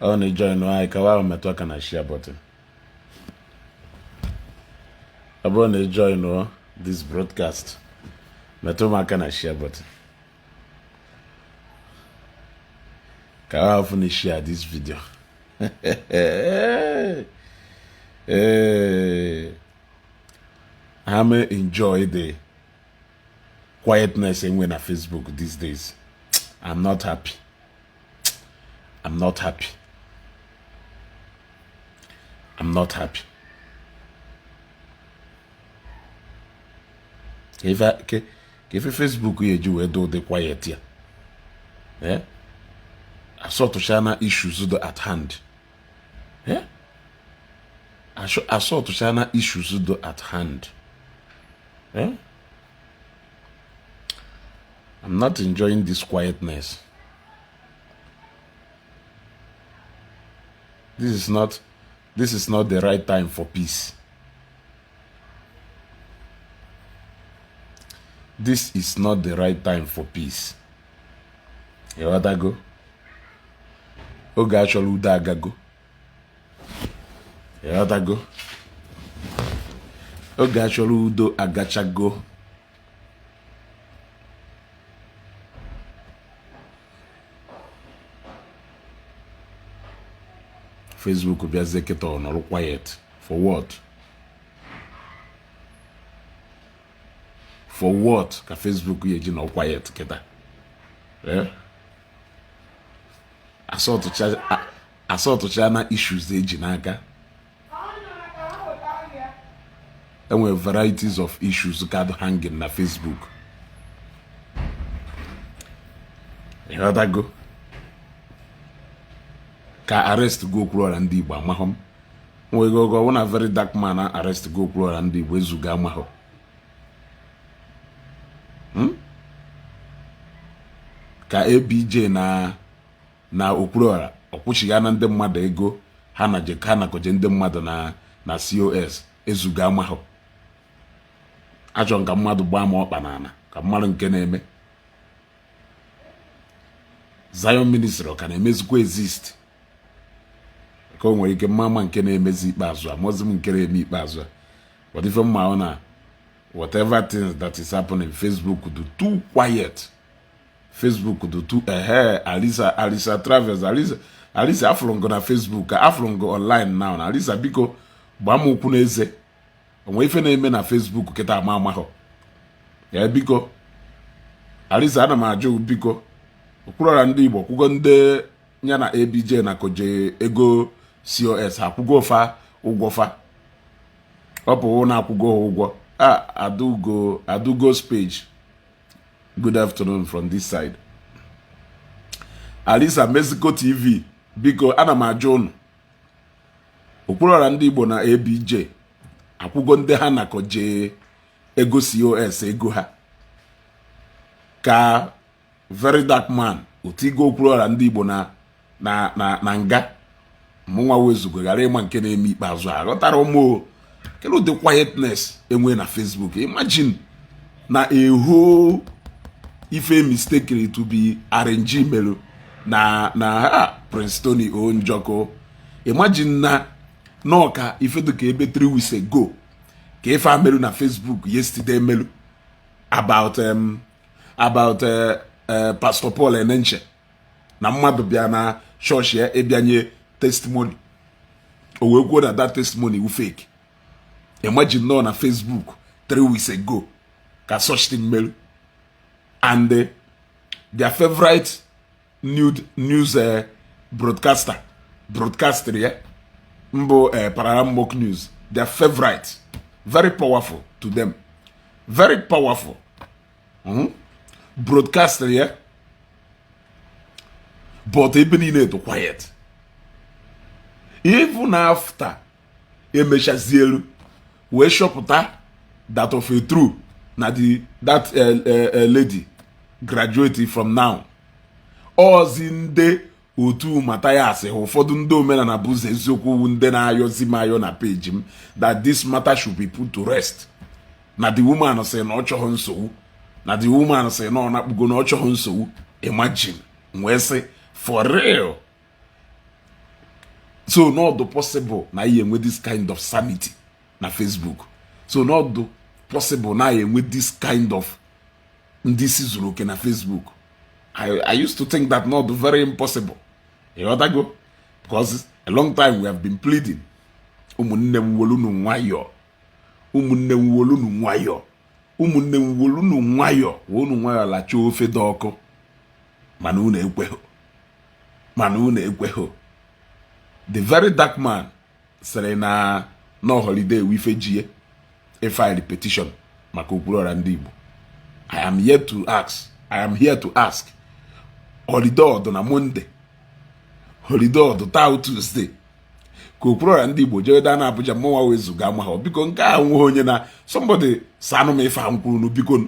Ọ na join anyị ka wa metụ aka na share button. Ọ bụrụ na ị join this broadcast, metụ m aka na share button ka ọ hafụ na share this video. Ee, ha may enjoy the quietness enwe na Facebook these days. I'm not happy. I'm not happy. I'm not happy. Ka ife Facebook ya eji wee dị ụdị quiet ya, eh? Asortụcha na issues dị at hand, eh? Asortụcha na issues dị at hand, eh? I'm not enjoying this quietness. This is not the right time for peace. This is not the right time for peace. Ịghọtago? Oge achọrọ udo agago. Ịghọtago? Oge achọrọ udo agachago. Facebook bịazie kịta ọ nọrọ quiet for what? For what ka Facebook ya eji nọ quiet kịta? Eh? Asortụcha na issues eji n'aka. Enwere varieties of issues ka hanging na Facebook. Ịghọtago? Ka arrest go Okwuluora ndị Igbo amahọ m nwere oge ọwụ na very dark man arrest go Okwuluora ndị Igbo ezugo amahọ. Ka ABJ na Okwuluora ọkwụchiga na ndị mmadụ ego ha na je ha nakọje ndị mmadụ na COS ezugo amahọ. Achọ ka mmadụ gbaa m ọkpa n'ala ka mmadụ nke na-eme Zion Ministry ọ ka na-emezikwa exist, ka o nwere ike mma ama nke na-emezi ikpeazụ a mozi m nke na-eme ikpeazụ a. But ife mma ọ na whatever things that is happening, Facebook do too quiet. Facebook do too ehe. Alisa, Alisa Travels, Alisa, Alisa, afụrụ ngo na Facebook, afụrụ ngo online now na Alisa, biko gbaa m ụkwụ n'eze. Onwe ife na-eme na Facebook kịta ama amahọ ya. Biko Alisa, ana m ajụ, biko, Okwuluora ndị Igbo kwụgo ndị ya na ABJ na koje ego COS, akwụgo fa ụgwọ fa? Ọ pụwo na akwụgo ha ụgwọ a. Adugo, Adugo's page, good afternoon from this side. Alisa, Mexico TV, biko ana m ajụ unu, Okwuluora ndị Igbo na ABJ akwụgo ndị ha nakọje ego COS ego ha? Ka very dark man otigo Okwuluora ndị Igbo na nga, mụnwa wezugo ghara ịma nke na-eme ikpeazụ a. Ghọtara ụmụ kedu ụdị quietness enwe na Facebook? Imagine na eho ife mistakenly to be RNG merụ na ha Prince Tony O Njọkụ. Imagine na n'ọka ife dịka ebe 3 weeks ago ka ife a merụ na Facebook yesterday merụ about Pastor Paul Enenche na mmadụ bịa na chọọchị ya ịbịanye testimony, o wee kwuo na that testimony wu fake. Imagine nọ na Facebook 3 weeks ago ka such thing merụ, and their favorite news broadcaster broadcaster ya mbụ Pararamok News, their favorite, very powerful to them, very powerful Broadcaster ya, but ebe niile dị quiet. Even after emechazielu wee chọpụta that of a true na the that lady graduate from now ozi ndị otu Mathias ha, ụfọdụ ndị omenala bụ ụzọ eziokwu, ndị na-ayọzi m ayọ na page m that this matter should be put to rest, na the woman sị na ọ chọghị nsogbu, na the woman sị na ọ nakpugo, na ọ chọghị nsogbu. Imagine wee sị for real. So not possible na anyị enwe this kind of sanity na Facebook. So not possible na anyị enwe this kind of ndị isi zuru oke na Facebook. I used to think that not very impossible, ịghọtago? Because a long time we have been pleading, ụmụnne m, wolunu nwayọọ, ụmụnne m, wolunu nwayọọ, ụmụnne m, wolunu nwayọọ, wonu nwayọọ lachaa ofe dị ọkụ, mana unu ekweghị, mana unu ekweghị. The Very Dark Man sịrị na no holiday wife jie file petition maka Okwuluọra Ndị Igbo. I am here to ask, I am here to ask, holiday ọdụ na Monday, holiday ọdụ taa Tuesday, ka Okwuluọra Ndị Igbo jee daa na Abuja mụnwa wezuga ama ha? Biko, nke a nweghị onye na somebody sanụ m ife a m kwuru. Biko,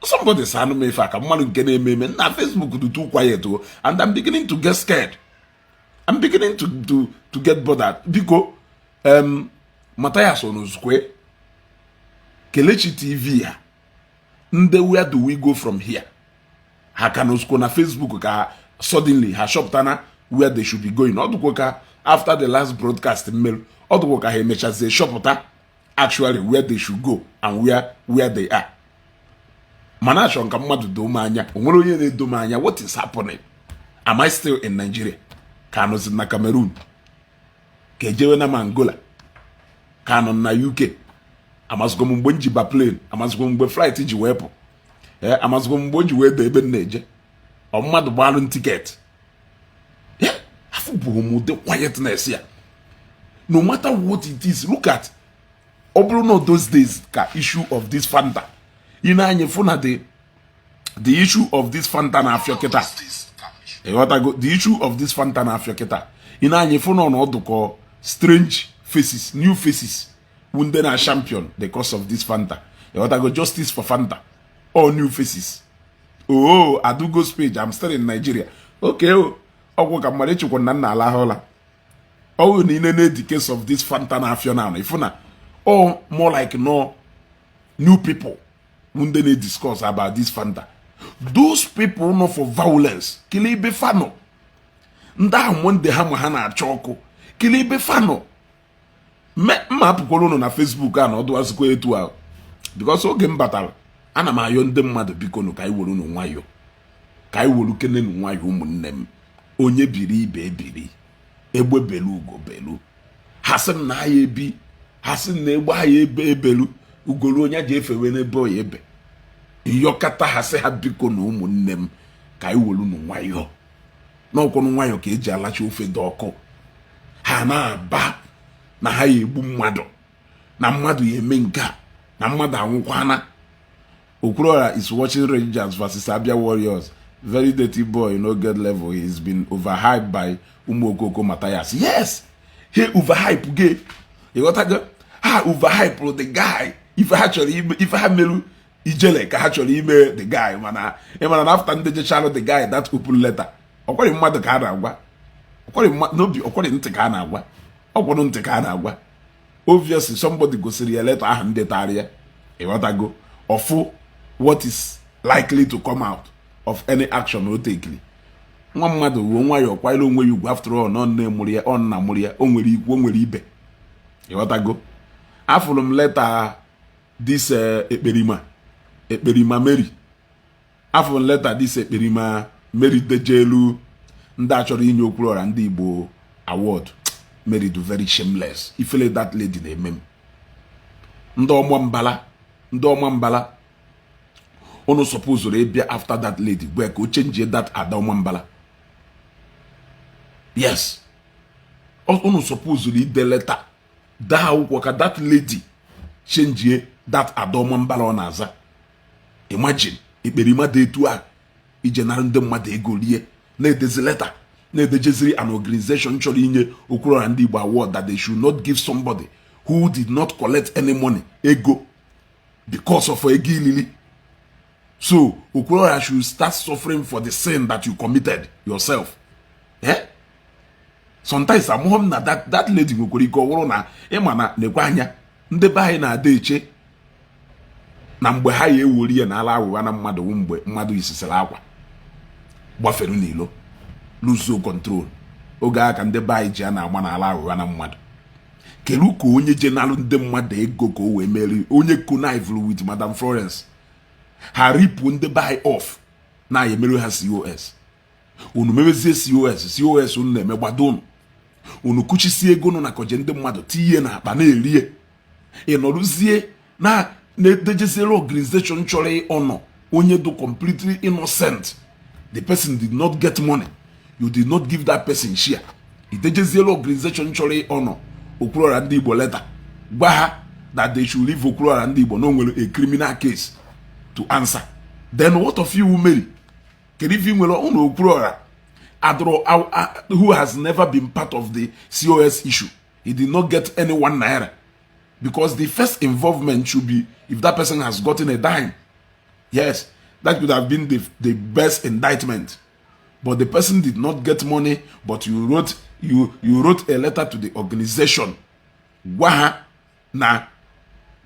somebody sanụ m ife a ka mmadụ nke na-eme eme na Facebook dị too quiet o, and I'm beginning to get scared. I'm beginning to get bothered. Biko, Mathias Onuzukwe, Kelechi TV ha ndị, where do we go from here? Ha ka nọzukwo na Facebook ka suddenly ha chọpụtana where they should be going? Ọ dịkwa ka after the last broadcast mmerụ, ọ dịkwa ka ha emechazie chọpụta actually where they should go and where they are. Mana achọrọ ka mmadụ doo m anya. O nwere onye na-edo m anya what is happening? Am I still in Nigeria, ka anọzi na Cameroon, ka ejewe na m Angola, ka anọ na UK? Amazịkwa m mgbe m ji ba plane, amazịkwa m mgbe flight ji wee pụ. Ee, amazịkwa m mgbe o ji wee doo ebe m na-eje. Ọ mmadụ gbalụ ticket ya afụbụghị m ụdị quietness ya. No matter what it is, look at, ọ bụrụ na those days ka issue of this Fanta ị na-anya fụ na the issue of this Fanta na-afịọ kịta, ịghọtago? The issue of this Fanta na-afịọ kịta, ị na-anya fụ na ọnọdụ kọ strange faces, new faces wụ ndị na champion the cause of this Fanta, ịghọtago? Justice for Fanta, all new faces. Oh, Adugo's page, I'm still in Nigeria. Okay, o ọgwụ ka mmadụ echekwa na nna ala ahụla ọwụ na ine the case of this Fanta na-afịọ na ịfụ na all more like no new people ndị na-discuss about this Fanta. Those people nọ for violence, kele ebe fa nọ? Ndị ahụ Monday ha ma ha na-achọ ọkụ, kele ebe fa nọ? Mma apụkwara ụnụ na Facebook a na ọdụwazikwa etu ahụ, because oge m batara, ana m ayọ ndị mmadụ, biko nụ, ka anyị were unu nwayọọ, ka anyị were kenenu nwayọọ. Ụmụnne m, onye biri ibe ebiri, egbe belu, ugo belu. Ha sị m na ya ebi, ha sị m na egbe ha ya ebe ebelu, ugolu onye ji efewe n'ebe ọ ya ebe nyọkata. Ha sị ha, biko na ụmụnne m, ka anyị were unu nwayọọ, n'ọkwụnụ nwayọọ ka eji alacha ofe dị ọkụ. Ha na-aba na ha ya egbu mmadụ, na mmadụ ya eme nke a, na mmadụ anwụkwana. Okwuluora is watching Rangers versus Abia Warriors. Very dirty boy no get level. He's been overhyped by Umuokoko Matthias. Yes, he overhype gay, ịghọtago? Ha overhype the guy. Ife ha chọrọ ime, ife ha merụ ijele ka ha chọrọ ime the guy. Mana ị mara na after ndị jechalụ the guy that open letter, ọkwari mmadụ ka a na-agwa, ọkwari n'obi, ọkwari ntị ka a na-agwa, ọkwụrụ ntị ka a na-agwa. Obviously somebody gosiri ya letter ahụ ndị tara ya, ịghọtago? Ọfụ what is likely to come out of any action o tekiri. Nwa mmadụ wuo nwayọọ, kwanyere onwe ya ugwu. After all, nọ nne mụrụ ya, ọ nna mụrụ ya, o nwere ikwu, o nwere ibe, ịghọtago? Afụrụ m letter this Ekperima, Ekperima Mary. Afụrụ m letter this Ekperima Mary dejelu ndị a chọrọ inye Okwuluọra Ndị Igbo award. Mary do very shameless. Ifele that lady na-eme m. Ndị ọma mbala, ndị ọma mbala, unu supposed ịbịa after that lady, gwa ka o change that ada ọma mbala. Yes, unu supposed ide letter, daa akwụkwọ ka that lady change that ada ọma mbala ọ na-aza. Imagine Ekperima dị etu a ije nara ndị mmadụ ego rie, na-edezi letter, na-edejeziri an organization chọrọ inye Okwuluọra Ndị Igbo award that they should not give somebody who did not collect any money, ego, because of ego ilili. So Okwuluọra should start suffering for the sin that you committed yourself, eh? Sometimes amụghị m na that lady nwekwara ike ọ bụrụ na ịma na nekwe anya ndị be anyị na-ada eche na mgbe ha ya ewori ya na ala aghụgha na mmadụ wụ mgbe mmadụ isisiri akwa gbafere n'ilo, lose control. Oge a ka ndị be anyị ji a na-agba n'ala aghụghọ na mmadụ. Kedu ka onye je nalụ ndị mmadụ ego ka o wee merie, onye connive with Madam Florence, ha ripụ ndị be anyị off na ya emere ha COS? Unu mewezie COS, COS unu na-eme gbado unu. Unu kuchisie ego nọ na koje ndị mmadụ, tinye na akpa na-erie. Ị nọrụzie na na-edejeziere organization chọrọ ịnọ onye do completely innocent. The person did not get money, you did not give that person share. Idejeziere organization chọrọ ịnọ Okwuluọra Ndị Igbo letter, gwa ha that they should leave Okwuluọra Ndị Igbo, na o nwere a criminal case to answer. Then what of you, Mary? Kedu ife ị nwere ụnụ Okwuluọra adụrụ who has never been part of the COS issue? He did not get any ₦1, because the first involvement should be if that person has gotten a dime. Yes, that could have been the best indictment. But the person did not get money, but you wrote a letter to the organization, gwa ha na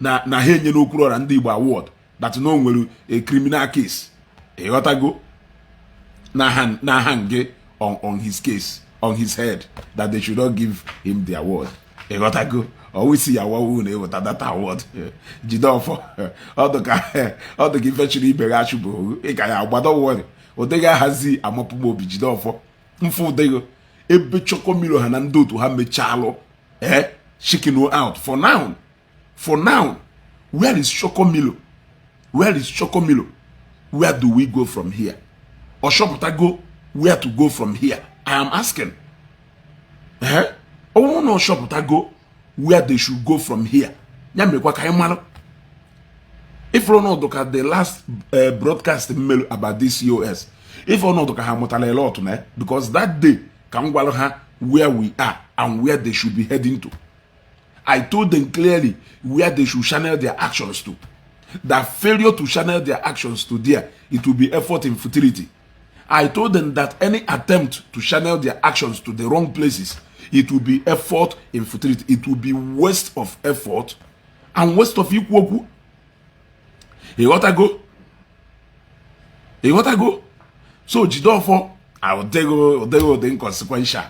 ha enye n'Okwuluọra Ndị Igbo award, that no nwere a criminal case, ịghọtago, na hang on his case, on his head, that they should not give him the award, ịghọtago? Ọwụisi ya wawu na eweta that award. Jide ọfọ. Ọ dị ka ife chiri ibe gị achụbụ ị ka ya agbado wọrị ụdịghị ahazi amapụ m obi. Jide ọfọ mfụ ụdịghị ebe Chokomilo ha na ndị otu ha mechalụ chicken out. For now, for now, where is Chokomilo? Where is Chokomilo? Where do we go from here? Ọchọpụtago where to go from here? I am asking. Ọ bụrụ na ọchọpụtago where they should go from here, ya mekwa ka anyị mara. Ifuru ọnọdụ ka the last broadcast mmelu about this COS, ife ọnọdụ ka ha mụtara a lot na, because that day ka m gwara ha where we are and where they should be heading to. I told them clearly where they should channel their actions to. That failure to channel their actions to there, it will be effort in futility. I told them that any attempt to channel their actions to the wrong places, it will be effort in futility. It will be waste of effort and waste of ikwu okwu. Ịghọtago? Ịghọtago? So Jideofor, ụdịghị ụdị inconsequential.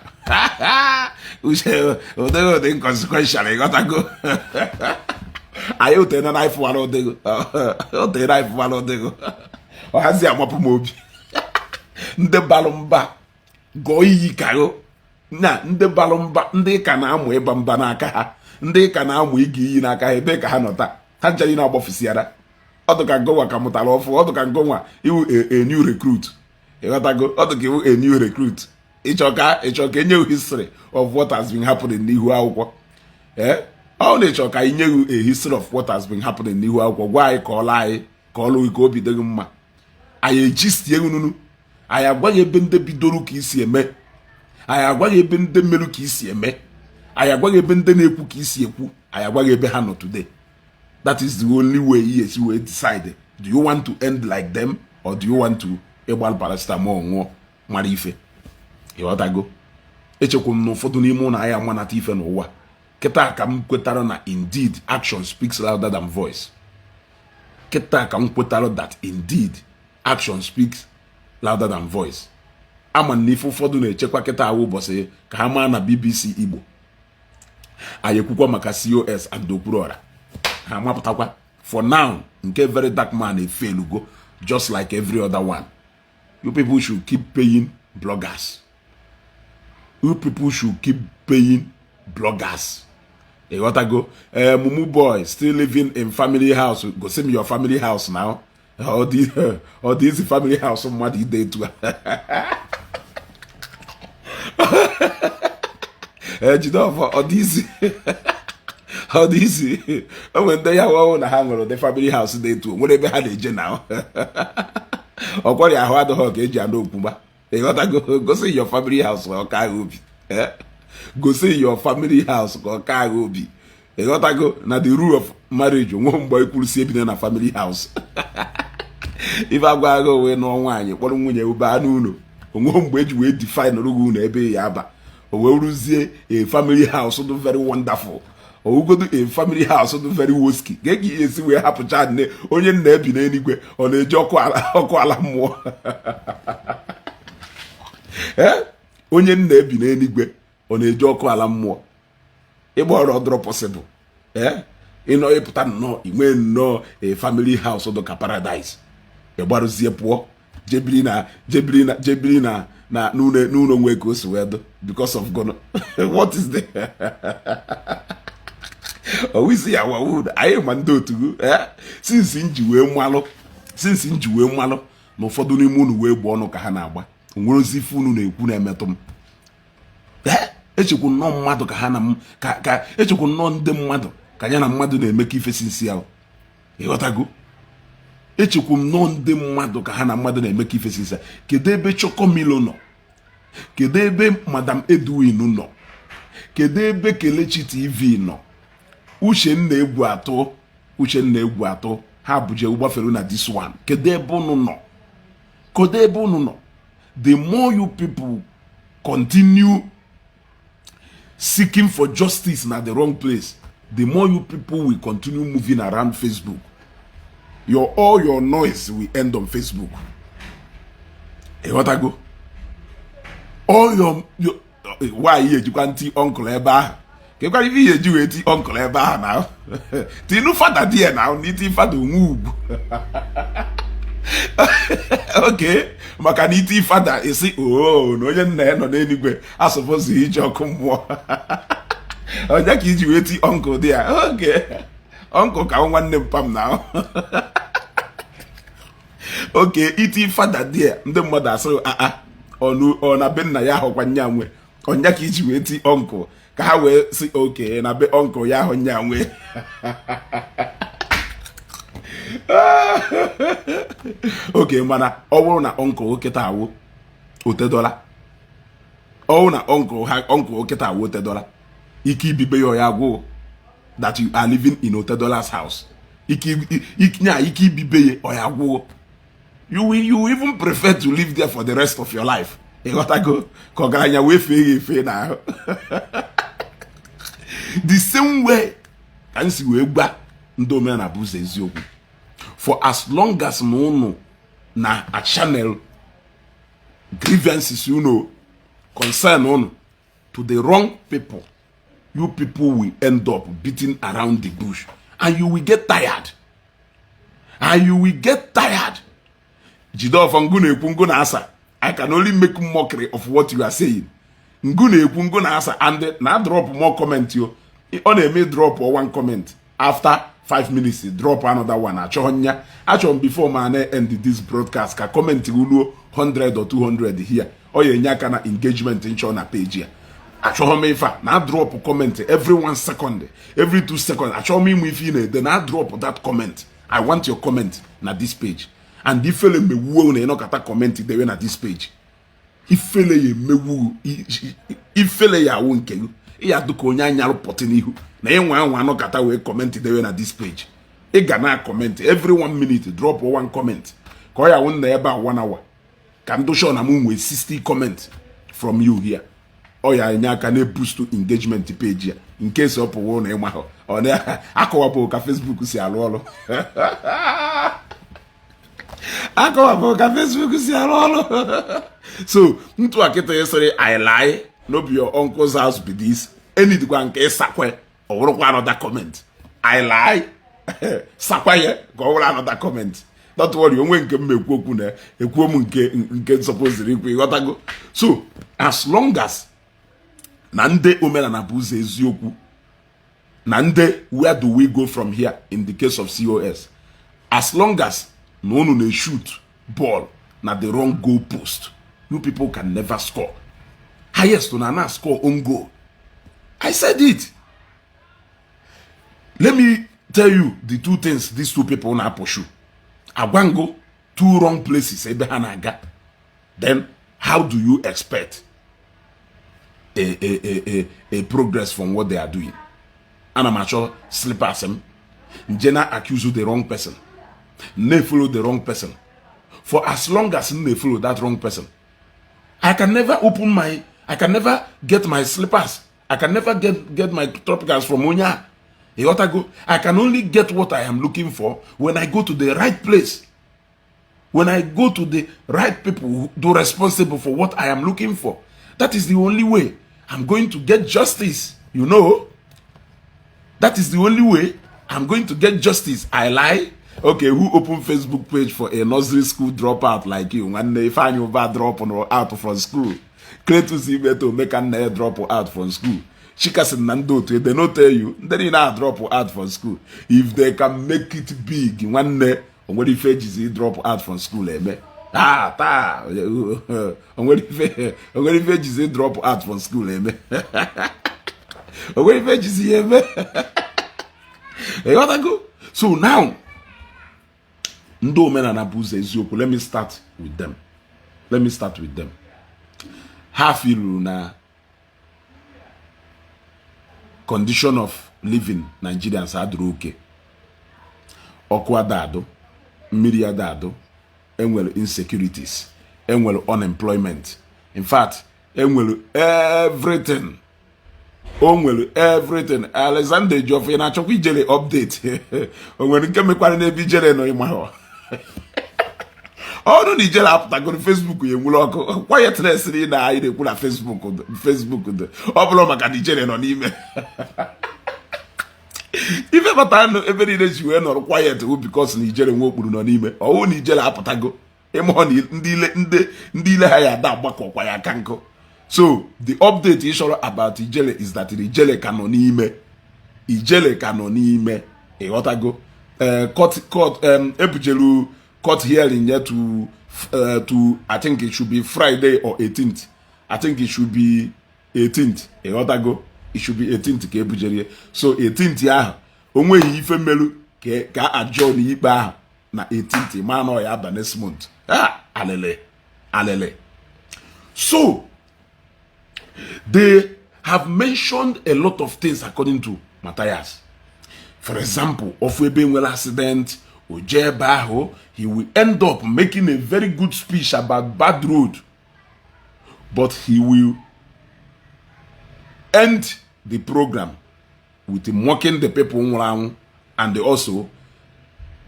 Uche, ụdịghị ụdị inconsequential, ịghọtago? Anyị otena na ịfụwara ụdịghị otena ịfụwara ụdịghị ọhazi amapụ m obi. Ndị balụ mba gọọ iyi kago na ndị balụ mba, ndị ka na-amụ ịba mba n'aka ha, ndị ka na-amụ ịga iyi n'aka ha, ebe ka ha nọ taa? Ha nchara na-agbafisiara. Ọ dị ka ngọnwa ka mụtara ọfụ. Ọ dị ka ngọnwa iwu a new recruit, ịghọtago? Ọ dị ka iwu a new recruit. Ịchọ ka enye history of what has been happening n'ihu akwụkwọ. Ee, ọ na ịchọ ka anyị nye a history of what has been happening n'ihu akwụkwọ, gwa anyị ka ọla anyị ka ọlụ ka obi dị gị mma. Anyị ejistie nunu, anyị agwaghị ebe ndị bidoro ka isi eme, anyị agwaghị ebe ndị merụ ka isi eme, anyị agwaghị ebe ndị na-ekwu ka isi ekwu, anyị agwaghị ebe ha nọ today. That is the only way you esi wee decide: do you want to end like them or do you want to ịgba paracetamol ṅụọ mara ife? Ịghọtago? Echekwa m na ụfọdụ n'ime ụlọ anyị amanata ife n'ụwa kịta ka m kwetara na indeed action speaks louder than voice. Kịta ka m kwetara that indeed action speaks louder than voice. Ama na ife ụfọdụ na-echekwa kịta awụ ụbọchị ka ha maa na BBC Igbo anyị ekwukwa maka COS and Okwuluọra, ha amapụtakwa. For now, nke Very Dark Man efelugo just like every other one. You people should keep paying bloggers. You people should keep paying bloggers, ịghọtago? Ee, mumu boy still living in family house. Gosi m your family house now. Ọ dị isi family house mmadụ ide etu a. Ee, Jideofor, ọ dị isi, ọ dị isi. O nwere ndị ya hụ na ha nwere ụdị family house dị etu, nwere ebe ha na-eje na ọkwari ahụ adịghị ka eji anụ okwuma, ịghọtago? Gosi your family house ka ọ ka agha obi. Gosi your family house ka ọ ka agha obi, ịghọtago? Na the rule of marriage, onwe mgbe ekwuru si ebina na family house. Ife agwa agha onwe nụọ nwaanyị, kpọrọ nwunye baa n'ụlọ, onwe mgbe eji wee define rụgị ụlọ ebe ya aba, o wee rụzie a family house dị very wonderful, owugodo a family house dị very wosky ka ka ihe esi wee hapụcha nne onye nna ebi n'eluigwe, ọ na-eji ọkụ ala, ọkụ ala mmụọ. Ee. Onye nna ebi n'eluigwe, ọ na-eji ọkụ ala mmụọ? Ịgba ọrụ ọdụrọ possible. Ee, ịnọ ịpụta nnọọ, inwe nnọọ a family house dị ka paradise, ịgbarụzie pụọ, jebiri na n'ụlọ nwe ka o si wee dụ because of gonna what is the owisi ya wawood. Anyị ma ndị otu gị. Since nji wee mmalụ na ụfọdụ n'ime unu wee gba ọnụ ka ha na-agba, onwere ozi ife unu na-ekwu na-emetụ m. Echekwu nnọọ mmadụ ka ha na m ka echekwu nnọọ ndị mmadụ ka ya na mmadụ na-emekọ ife since ahụ. Ịghọtago? Echekwu m nnọọ ndị mmadụ ka ha na mmadụ na-emekọ ife since. Kedu ebe Chokomilo nọ? Kedu ebe Madam Edwin nọ? Kedu ebe Kelechi TV nọ? Uchenna egwu atụ, Uchenna egwu atụ, ha buje gbafere na this one. Kedu ebe unu nọ? Kedu ebe unu nọ? The more you people continue seeking for justice na the wrong place, the more you people will continue moving around Facebook. Your all your noise will end on Facebook. Ịghọtago? All your why ejikwa ntị uncle ebe ahụ? Kekwara ife ihe eji wee ti uncle ebe ahụ na tinu fada di ya na iti fada onwe ugwu? Oke maka na iti fada esi oo na onye nna ya nọ n'eluigwe asọpụzụ iji ọkụ mmụọ, onye ka iji wee ti uncle dị ya? Oke uncle ka nwanne mpam na oke iti fada dị ya, ndị mmadụ asịrị aa ọ na be nna ya ahụkwa nya nwe ọnya ka iji wee ti uncle, ka ha wee si oke na be uncle ya ahụ nya nwe. Oke mana ọ bụrụ na uncle kịta awụ Otedola, ọ bụrụ na uncle ha, uncle kịta awụ Otedola, ike ibibe ya ya gwụ that you are living in Otedola's house, ike nya ike ibibe ya ọ ya gwụ. You will even prefer to live there for the rest of your life. Ịghọtago? Ka ọgaranya wee fee ya efe n'ahụ. The same way ka m si wee gwa ndị omenala bụ ụzọ eziokwu, for as long as na unu na a channel grievances unu, concern unu to the wrong people, you people will end up beating around the bush and you will get tired, and you will get tired. Jide ọfọ. Ngụ na-ekwu, ngụ na-asa. I can only make mockery of what you are saying. Ngụ na-ekwu, ngụ na-asa. And na drop more comment yo. Ọ na-eme drop one comment, after 5 minutes drop another one. Achọghị nya, achọrọ m before ma na end this broadcast ka comment ruo 100 or 200 here. Ọ ya enye aka na engagement nchọ na page ya. Achọghị m ife a na drop comment every 1 second, every 2 seconds. Achọghị m ịmụ ife ị na-ede na drop that comment. I want your comment na this page. And ifele mewuo na ịnọkọta comment dewe na this page, ifele ya emewu, ifele ya awụ nke gị. Ịya dịka onye anya rụpọtị n'ihu na ịnwa anwa anọkọta wee comment dewe na this page. Ị ga na comment every 1 minute, drop one comment, ka ọ ya wụ nna ebe a 1 hour, ka ndị sure na m nwee 60 comment from you here. Ọ ya enye aka na boost engagement page ya nke si ọ pụwo na ịma ọ na-akọwabụ ka Facebook si arụ ọrụ, akọwabụ ka Facebook si arụ ọrụ. So ntụ akịta ịsịrị, "I lie, no be your uncle's house be this." Enidikwa nke ịsakwe, ọ bụrụkwa another comment. "I lie," sakwa ya ka ọ bụrụ another comment. Don't worry, onwe nke m ekwu okwu na ekwuo m nke nsọpụziri ikwu. Ịghọtago? So as long as na ndị omenala bụ ụzọ eziokwu na ndị where do we go from here in the case of COS, as long as na unu na-shoot ball na the wrong goal post, you people can never score. Highest na score own goal. I said it. Let me tell you the two things these two people na pursue. Agwango two wrong places ebe ha na-aga. Then how do you expect a progress from what they are doing? Ana m achọ slippers m nje na accuse the wrong person, na-follow the wrong person. For as long as m na-follow that wrong person, I can never get my slippers, I can never get my tropicals from onye a. Ịghọtago? I can only get what I am looking for when I go to the right place, when I go to the right people who do responsible for what I am looking for. That is the only way I'm going to get justice. That is the only way I'm going to get justice. I lie? Okay, who open Facebook page for a nursery school dropout like you? Nwanne, Ifeanyi Uba drop out from school. Cletus Ibeto Omeka nna ya drop out from school. Chikasin na ndị otu, they no tell you, ndị niile a drop out from school. If they can make it big, nwanne, o nwere ife ejizi drop out from school eme. Taa taa, o nwere ife ejizi drop out from school eme. O nwere ife ejizi ya eme. Ịghọtago? So now, ndị Omenala Bụ Ụzọ Eziokwu, let me start with them. Let me start with them. Ha filuru na condition of living Nigerians adịrị oke. Ọkụ adadụ, mmiri adadụ, enwere insecurities, enwere unemployment. In fact, enwere everything. O nwere everything. Alexander Ejiofor, ị na-achọkwa Ijele update? O nwere nke mekwara n'ebe Ijele nọ ịma ọrụ na Ijele apụtagoro Facebook ya enwere ọkụ. Quietness niile anyị na-ekwu na Facebook dị, ọ bụrụ maka na Ijele nọ n'ime ife kpatara ebe niile ji wee nọrọ quiet bụ because na Ijele nwe okpuru nọ n'ime. Ọwụ na Ijele apụtago, ịmụọ na ndị ile ha ya ada agbakọkwa ya aka nkụ. So the update ị chọrọ about Ijele is that Ijele ka nọ n'ime. Ijele ka nọ n'ime, ịghọtago? Court ebujelu court hearing ya to I think it should be Friday or 18th. I think it should be 18th, ịghọtago? It should be 18th ka ebujere ya. So 18th ahụ, o nweghị ife mmerụ ka adjourn ikpe ahụ na 18th, ma na ọ ya aba next month. Ah, alele alele. So they have mentioned a lot of things according to Matthias. For example, ofu ebe nwere accident, o jee ebe ahụ, he will end up making a very good speech about bad road, but he will end the program with mocking the people nwụrụ anwụ and also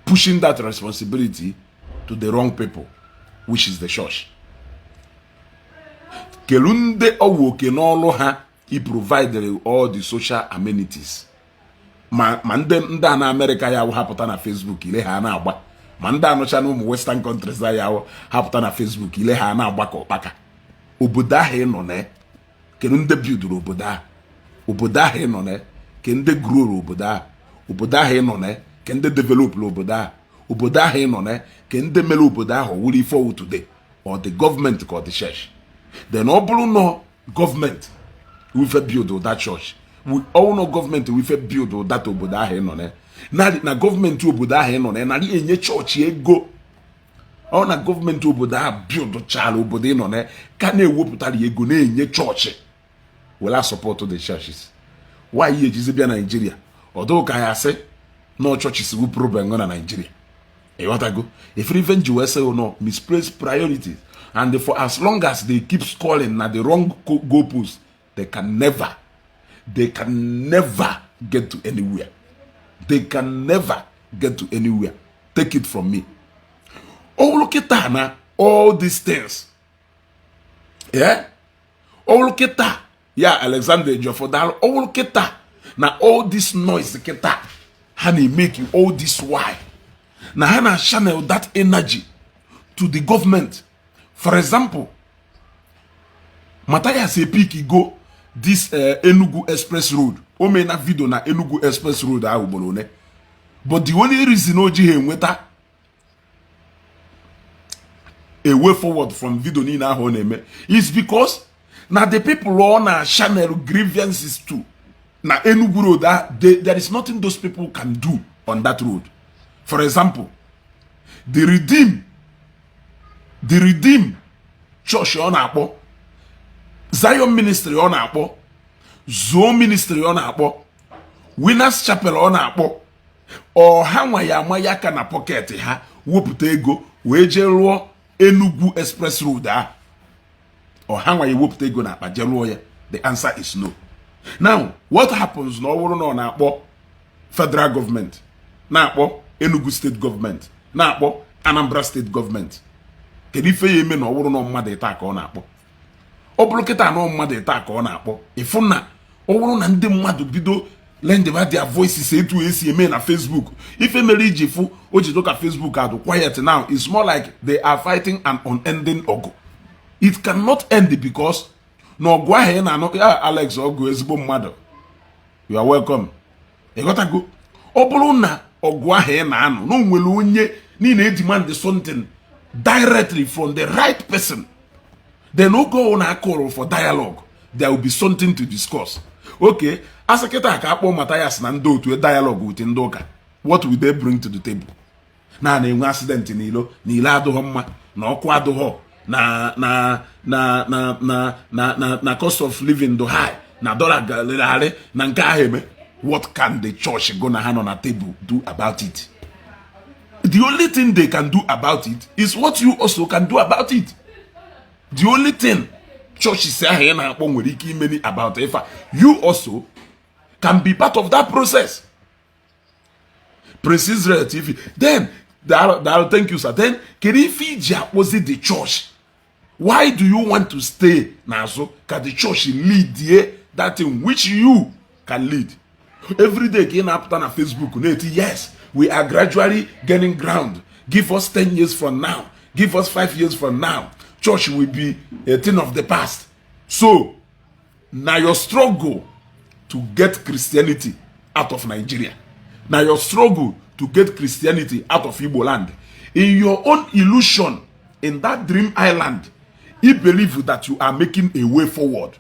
pushing that responsibility to the wrong people, which is the church. Kelu ndị ọwụ oke n'ọlụ ha i provided all the social amenities, ma ndị a na Amerịka ya hapụta na Facebook ile ha na-agba, ma ndị anụcha na ụmụ western countries ya hapụta na Facebook ile ha na-agba ka ụkpaka. Obodo ahụ ị nọ na, kedu ndị bidoro obodo ahụ? Obodo ahụ ị nọ na, ke ndị growro obodo ahụ? Obodo ahụ ị nọ na, ke ndị developụrụ obodo ahụ? Obodo ahụ ị nọ na, ke ndị mere obodo ahụ wuru ife ọwụ today? Ọ dị gọọmenti ka ọ dị church? Then ọ bụrụ nọ gọọmenti wife build that church, ọwụ nọ gọọmenti wife build that obodo ahụ ị nọ na, na gọọmenti obodo ahụ ị nọ na narị enye chọọchị ego, ọ na gọọmenti obodo ahụ build chara obodo ị nọ na ka na-ewepụtara ego na-enye chọọchị were support the churches, why ejizi bịa Naijiria ọdụ ka ya asị na churches bụ problem na Naijiria? Ịghọtago? Efere ife nji wee sị no misplaced priorities, and for as long as they keep calling na the wrong goalpost, they can never get to anywhere. They can never get to anywhere. Take it from me. Ọ kịta na all these things, yeah, ọwụrụ kịta ya, Alexander Ejiofor, daalụ. Ọwụrụ kịta na all this noise kịta ha na-emeki all this, why na ha na channel that energy to the government? For example, Matthias epik go this Enugu Express Road. O mee na video na Enugu Express Road ahụ ugboro one, but the only reason o jighị enweta a way forward from video niile ahụ ọ na-eme is because na the people ọ na channel grievances to na Enugu Road, there is nothing those people can do on that road. For example, the Redeem Church ọ na-akpọ, Zion Ministry ọ na-akpọ, Zuo Ministry ọ na-akpọ, Winners Chapel ọ na-akpọ, ọha nwa ya ama ya aka na pocket ha wepụta ego wee jee rụọ Enugu Express Road ahụ? Ọha nwa ya ewepụta ego na akpa jee rụọ ya? The answer is no. Now, what happens na ọ bụrụ na ọ na-akpọ federal government, na-akpọ Enugu State government, na-akpọ Anambra State government? Kedu ife ya eme na ọ bụrụ na mmadụ ịta ka ọ na-akpọ? Ọ Ọ bụrụ kịta anọ mmadụ taa ka ọ na-akpọ, ịfụ na ọ bụrụ na ndị mmadụ bido lendeba their voices etu esi eme na Facebook. Ife mere iji fụ o ji ka Facebook adụ quiet now is more like they are fighting an unending ọgụ. It cannot end because na ọgụ ahụ ị na-anụ ya. Alex ọgụ, ezigbo mmadụ, you are welcome. Ịghọtago? Ọ bụrụ na ọgụ ahụ ị na-anụ na o nwere onye niile demand something directly from the right person, then oge ọ na-akọrọ for dialogue, there will be something to discuss. Okay, asị kịta ka akpọ Mathias na ndị otu dialogue with ndị ụka, what will they bring to the table? Na na-enwe accident n'ilo, na ile adịghọ mma, na ọkụ adịghọ, na na na na na na na na cost of living do high, na dollar galịrị, na nke ahụ eme. What can the church go na ha nọ na table do about it? The only thing they can do about it is what you also can do about it. The only thing churches ahụ ị na-akpọ nwere ike imeni about ife a, you also can be part of that process. Prince Israel TV, then daalụ, thank you, sir. Then kedu ife iji akpọzi the church? Why do you want to stay n'azụ ka the church lead ye that thing which you can lead? Every day ka ị na-apụta na Facebook na-eti, "Yes, we are gradually gaining ground. Give us 10 years from now, give us 5 years from now, church will be a thing of the past." So na your struggle to get Christianity out of Nigeria, na your struggle to get Christianity out of Igbo land, in your own illusion, in that dream island, you believe that you are making a way forward.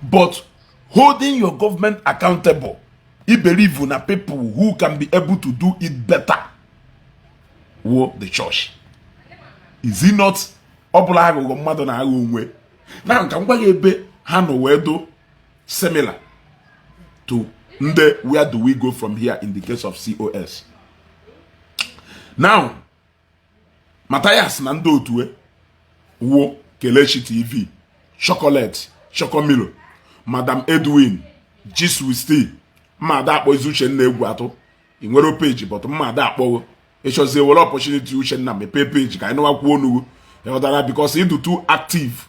But holding your government accountable, you believe na people who can be able to do it better wo the church. Is it not? Ọ bụla aghụghọ mmadụ na-aghọ onwe na nka ngwa gị ebe ha nọ wee do similar to ndị. Where do we go from here in the case of COS now? Matthias na ndị otu wo Kelechi TV, Chocolate Chocomilo, Madam Edwin Jiswisti, mmada akpọzi Uchenna egwu atụ. Ị nwere page, but mmada akpọgo ịchọzie were opportunity. Uchenna, mepee page ka anyị nụwakwuo onugwu. Ịghọtara? Because ịdụ too active.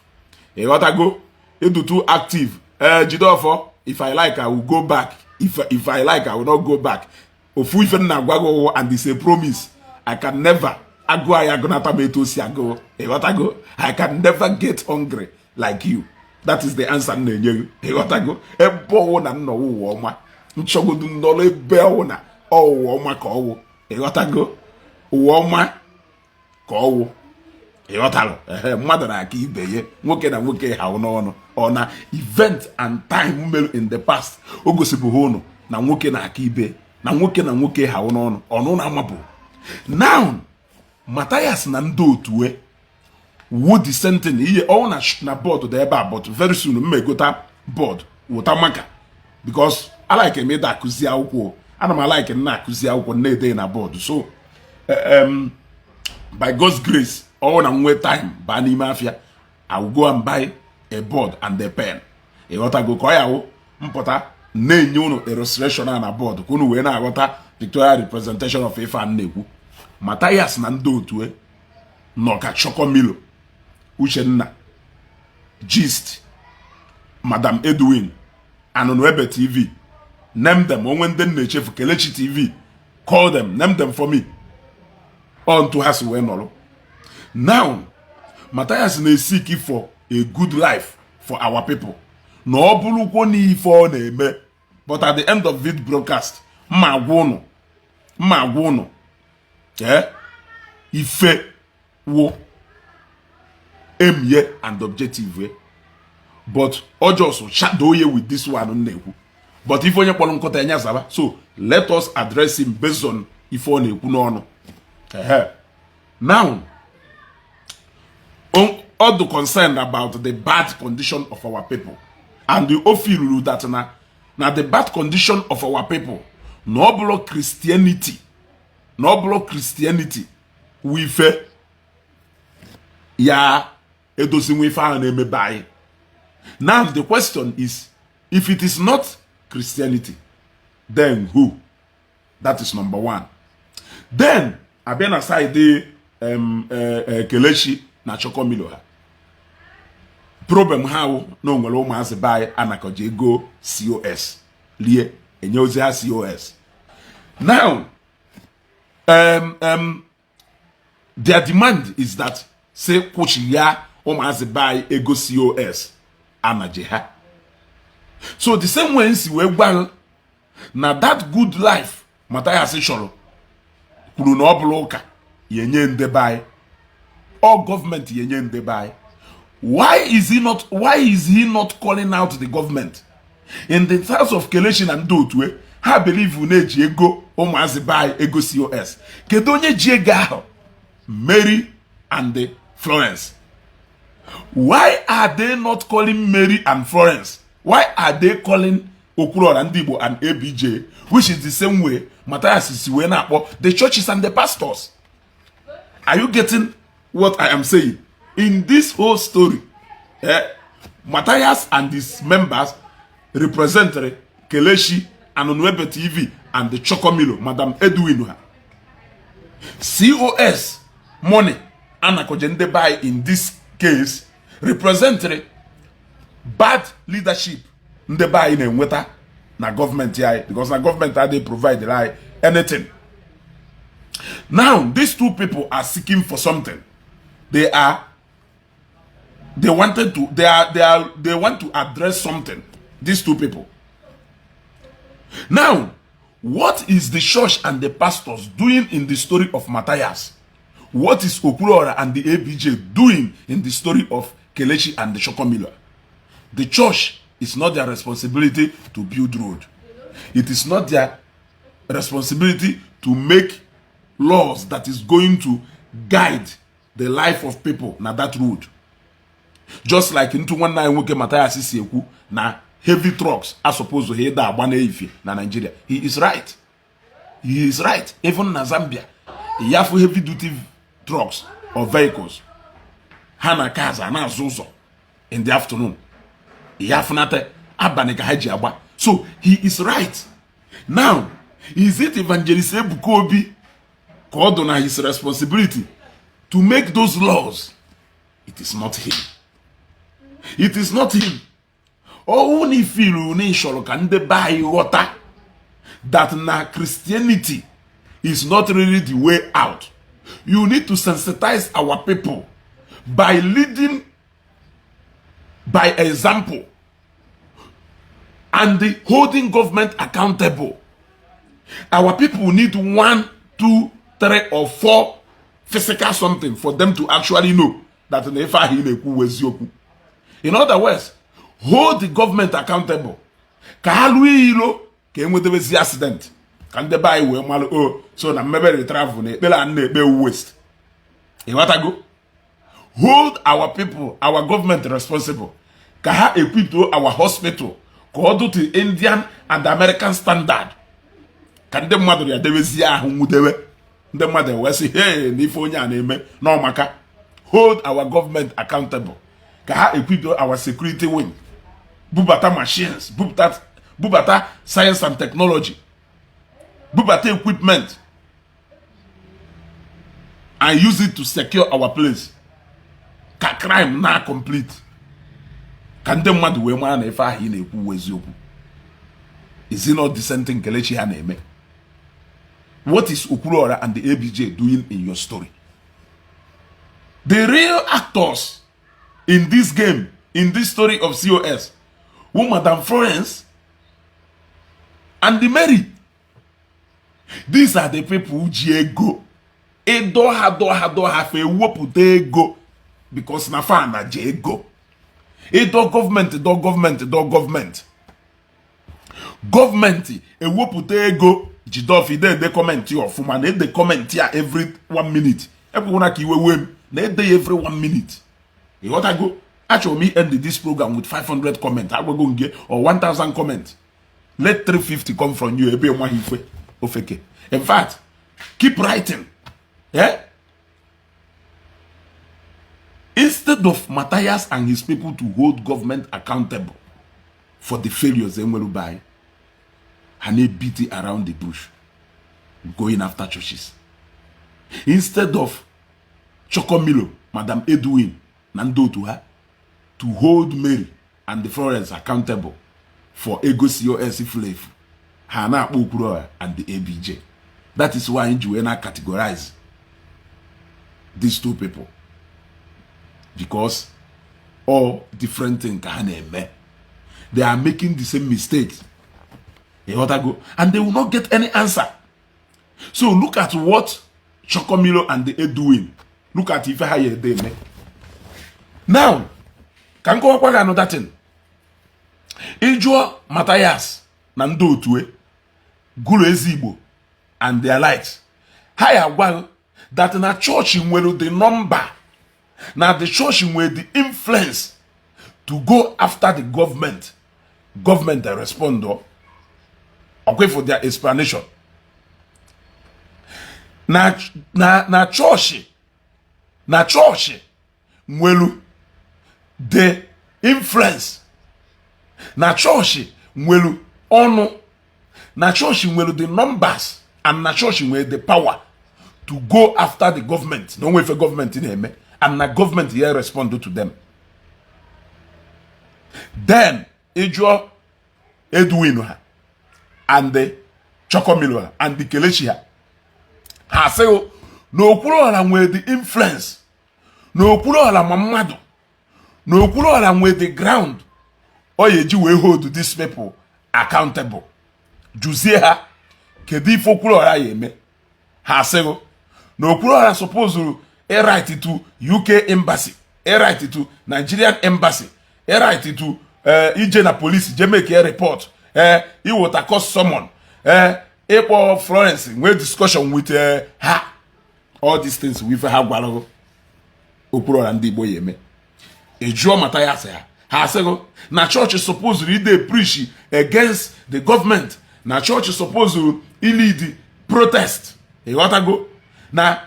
Ịghọtago? Ịdụ too active. Ee, Jideọfọ, if I like, I will go back. If I like, I will not go back. Ofu ife m na-agwa gị ụwụ, and it's a promise, I can never agụ anyị agụnata m etu o si agụ. Ịghọtago? I can never get hungry like you. That is the answer m na-enye gị. Ịghọtago? Ebe ọwụ na nnọwụ ụwa ọma nchọgodu nnọrọ, ebe ọwụ na ọwụwa ọma ka ọwụ. Ịghọtago? Ụwa ọma ka ọwụ. Ịghọtalụ? Ehe, mmadụ na-aka ibe ya, nwoke na nwoke ha n'ọnụ. Ọ na event and time mere in the past, o gosibụghị ụnụ na nwoke na-aka ibe na nwoke na nwoke ha n'ọnụ ọnụ na amapụ. Now, Matthias na ndị otu wo the same thing. Ihe ọ na board dị ebe a, but very soon m egota board wụta maka because I like m ịda akụzi akwụkwọ. Ana m alike m na-akụzi akwụkwọ na-ede na board. So by God's grace, ọ na nwe time baa n'ime afịa, I will go and buy a board and a pen. Ịghọtago? Ka ọ ya wụ mpụta na-enye unu illustration a na board ka unu wee na-aghọta pictorial representation of ife a na-ekwu. Matthias na ndị otu nọ ka Chocomilo, Uchenna Gist, Madam Edwin, Anụnụ Ebe TV, name them. Onwe ndị m na-echefu, Kelechi TV, call them, name them for me. Ọ ntu ha si wee nọrọ. Now, Matthias na-eseek for a good life for our people, na ọ bụrụkwo n'ife ọ na-eme. But at the end of this broadcast, mma agwa ụnụ, mma agwa ụnụ ee ife wụ aim ye and objective ye, but ọ just shadow ye with this one m na-ekwu. But ife onye kpọrọ nkụta enya zaba. So let us address him based on ife ọ na-ekwu n'ọnụ. Ehe. Now, ọ dị concerned about the bad condition of our people, and the o feel that na the bad condition of our people, na ọ bụrụ Christianity, na ọ bụrụ Christianity wụ ife ya edozinwe ife ahụ na-emebe anyị. Now the question is, if it is not Christianity, then who? That is number one. Then abịa na side Kelechi na Chokomilo ha, Problem ha wụ na o nwere ụmụazị be anyị anakọji ego COS rie, enye ozi ha COS. Now, their demand is that say kwụchigha ụmụazị be anyị ego COS anaje ha. So the same way nsi wee gwa na that good life Mathias chọrọ, kwuru na ọ bụrụ ụka ya enye ndebe anyị, ọ gọọmenti ya enye ndebe anyị. Why is he not calling out the government in the terms of Kelechi na ndị otu ha believe na-eji ego ụmụazị be anyị, ego COS? Kedu onye ji ego ahụ? Mary and the Florence. Why are they not calling Mary and Florence? Why are they calling Okwuluora Ndị Igbo and ABJ, which is the same way Matthias si wee na-akpọ the churches and the pastors? Are you getting what I am saying? In this whole story, Matthias and his members represent Kelechi and Onuebe TV and the Chokomilo, Madam Edwin ha. COS money anakoje ndị by in this case represent bad leadership ndị be anyị na-enweta na gọọmenti anyị, because na gọọmenti adịghị provide anyị anything. Now, these two people are seeking for something. They wanted to they are they want to address something, these two people. Now, what is the church and the pastors doing in the story of Matthias? What is Okwuluora and the ABJ doing in the story of Kelechi and the Chokomilo? The church is not their responsibility to build road. It is not their responsibility to make laws that is going to guide the life of people na that road. Just like ntu nwanne anyị nwoke Mathias si ekwu na heavy trucks are supposed to ịda agba n'efifie na Nigeria, he is right, he is right. Even na Zambia, yafu heavy duty trucks or vehicles ha na cars a na-azụ ụzọ in the afternoon, yafunata abalị ka ha ji agba. So he is right. Now, is it Evangelist Ebuka Obi ka ọ dụ na his responsibility to make those laws? It is not him, it is not him. Ọwụ na ifilu na ịchọrọ ka ndị be anyị ghọta that na Christianity is not really the way out, you need to sensitize our people by leading by example and the holding government accountable. Our people need one, two, three or four physical something for them to actually know that na ife ahụ ị na-ekwu eziokwu. In other words, hold the government accountable ka ha lụọ ilo ka enwetebezi accident, ka ndị be anyị wee malụ o so na mmebere travel na ekpere a na-ekpe waste. Ịghọtago? Hold our people, our government responsible ka ha equip our hospital ka ọ dụ to Indian and American standard, ka ndị mmadụ ya debezie ahụ nwudewe, ndị mmadụ wee sị, "Hey, na ife onye a na-eme n'ọmaka." Hold our government accountable ka ha equip our security wing, bubata machines, bubata science and technology, bubata equipment and use it to secure our place, ka crime na complete, ka ndị mmadụ wee mara na ife ahụ ị na-ekwu eziokwu. Is it not the same thing Kelechi ha na-eme? What is Okwuluora and the ABJ doing in your story? The real actors in this game, in this story of COS, who Madam Florence and the Mary. These are the people who ji ego. Ịdọ ha, dọ ha, dọ ha, fa ewepụta ego, because na fa na ji ego. Ịdọ gọọmenti, dọ gọọmenti, dọ gọọmenti, gọọmenti ewepụta ego. Jide ọfide ede comment ọfụma, na ede comment a every one minute. Ekwekwana ka iwe wee m na ede ya every one minute. Ịghọtago? Achọrọ m end this program with 500 comment, agwago nge, or 1000 comment. Let 350 come from you. Ebe nwaghị ife ofeke. In fact, keep writing, eh? Instead of Matthias and his people to hold government accountable for the failures enwere by ha, na-beat around the bush, going after churches, instead of Chokomilo, Madam Edwin na ndị otu ha. to hold Mary and the Florence accountable for ego COS furu efu, ha na-akpọ Okwuluọra and the ABJ. That is why ji wee na categorize these two people, because all different thing ka ha na-eme. They are making the same mistakes, ịghọtago? And they will not get any answer. So look at what Chokomilo and the Edwin, look at ife ha ya ede eme now. Ka m kọwakwa gị another thing. Ịjụọ Matthias na ndị otu gụrụ Ezigbo and their likes, ha ya agwa that na church nwere the number, na the church nwere the influence to go after the government. Government respond ọkwa for their explanation na chọọchị nwere the influence, na chọọchị nwere ọnụ, na chọọchị nwere the numbers and na chọọchị nwere the power to go after the government, na onwe ife gọọmenti na-eme and na gọọmenti ya respond to them. Then ịjụọ Edwin ha and the Chokomilo ha and the Kelechi ha, ha asịghị na Okwuluọra nwere the influence, na Okwuluọra ma mmadụ, na Okwuluọra nwere the ground ọ ya eji wee hold these people accountable. Jụzie ha, kedu ife Okwuluọra ya eme? Ha asịghị na Okwuluọra supposed write to UK embassy, write to Nigerian embassy, write to ije na police je make a report, iwota court summon, ịkpọ Florence nwee discussion with ha. All these things wụ ife ha gwara Okwuluọra ndị Igbo ya eme. Ị jụọ Mathias ha, ha asịghị na chọọchị supposed ide preach against the government, na chọọchị supposed lead protest, ịghọtago? Na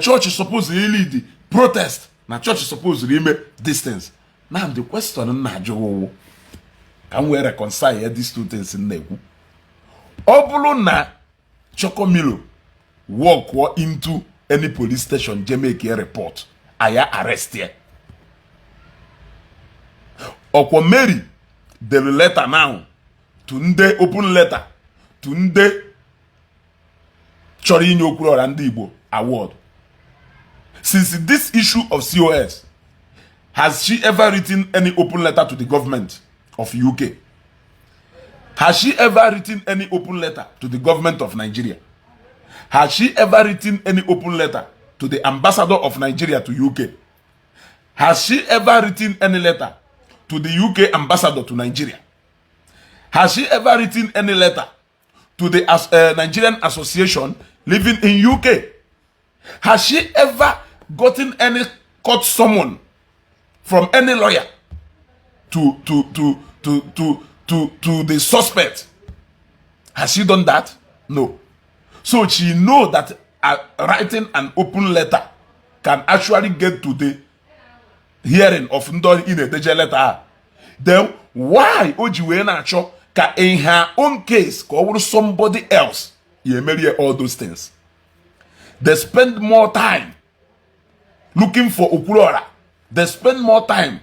chọọchị supposed lead protest, na chọọchị supposed ime distance. Now the question m na-ajụ wụwụ ka m wee reconcile these two things m na-ekwu. Ọ bụrụ na Chokomilo walk into any police station je make a report, aya arrest ya. Ọkwọ Mary dere letter now to ndị, open letter to ndị chọrọ inye Okwuluọra ndị Igbo award. Since this issue of COS, has she ever written any open letter to the government of UK? Has she ever written any open letter to the government of Nigeria? Has she ever written any open letter to the ambassador of Nigeria to UK? Has she ever written any letter to the UK ambassador to Nigeria? Has she ever written any letter to the Nigerian Association living in UK? Has she ever gotten any court summon from any lawyer to the suspect? Has she done that? No. So she know that writing an open letter can actually get to the hearing of ndị ị na-edeje letter a. Then why o ji wee na-achọ ka in her own case ka ọ bụrụ somebody else ya emerie all those things? They spend more time looking for Okwuluora. They spend more time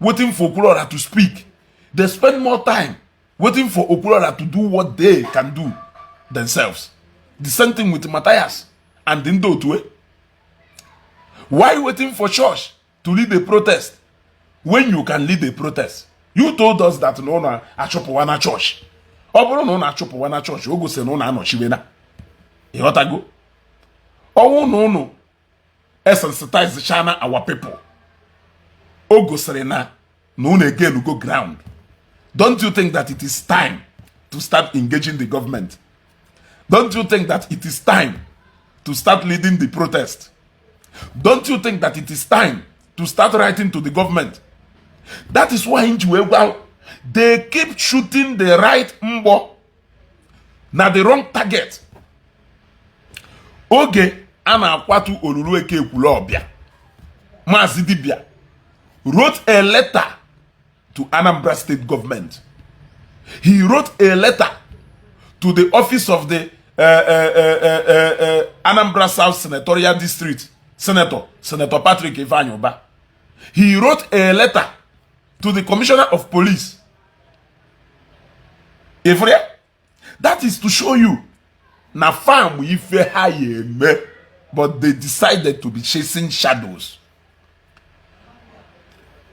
waiting for Okwuluora to speak. They spend more time waiting for Okwuluora to do what they can do themselves. The same thing with Matthias and ndị otu. Why waiting for church to lead a protest when you can lead a protest? You told us that na ụnụ achụpụwa na church. Ọ bụrụ na ụnụ achụpụwa na church, o gosiri na ụnụ anọchiwena, ịghọtago? Ọnwụ na ụnụ esensitize chana our people, o gosiri na ụnụ again go ground. Don't you think that it is time to start engaging the government? Don't you think that it is time to start leading the protest? Don't you think that it is time to start writing to the government? That is why nji wee gwa, they keep shooting the right mgbọ na the wrong target. Oge a na-akwatu olulu eke Ekwulọbịa, Maazị Dibia wrote a letter to Anambra State government. He wrote a letter to the office of the Anambra South Senatorial District Senator, Senator Patrick Ifeanyi Uba. He wrote a letter to the commissioner of police. Ifuru ya? That is to show you na farm ife ha ya eme, but they decided to be chasing shadows.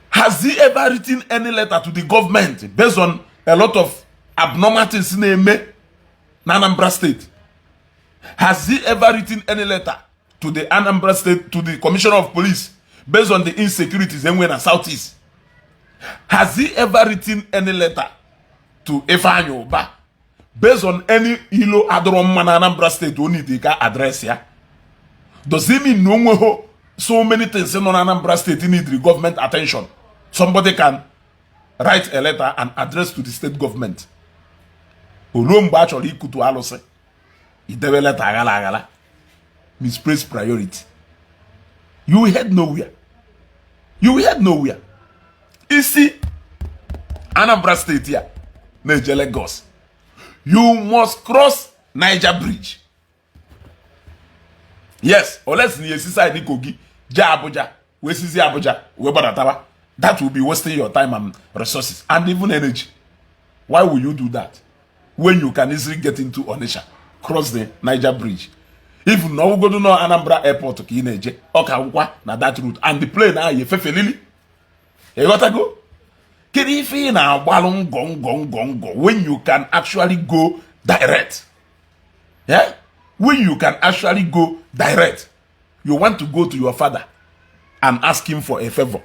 Has he ever written any letter to the government based on a lot of abnormal things na-eme na Anambra State? Has he ever written any letter to the Anambra State, to the commissioner of police, based on the insecurities enwe na Southeast? Has he ever written any letter to Ifeanyi Uba based on any ilo adọrọ mma na Anambra State o need ka address ya? Does it mean na onweghị so many things nọ na Anambra State need the government attention somebody can write a letter and address to the state government? Oluo mgbe a chọrọ ikutu alụsị, idebe letter aghala aghala. Misplaced priority. You will head nowhere. You will head nowhere. Isi Anambra State ya na-eje Lagos, you must cross Niger Bridge. Yes, unless na esi side Kogi jee Abuja, wee sizi Abuja wee gbadatawa. That will be wasting your time and resources and even energy. Why will you do that when you can easily get into Onitsha, cross the Niger Bridge? Even na ọgwụgodo nọ Anambra Airport ka ị na-eje, ọ ka gwụkwa na that route and the plane ahụ efefelili. Ịghọtago? Kedu ife ị na-agbalụ ngọ ngọ ngọ ngọ when you can actually go direct? Yeah? When you can actually go direct, you want to go to your father and ask him for a favor.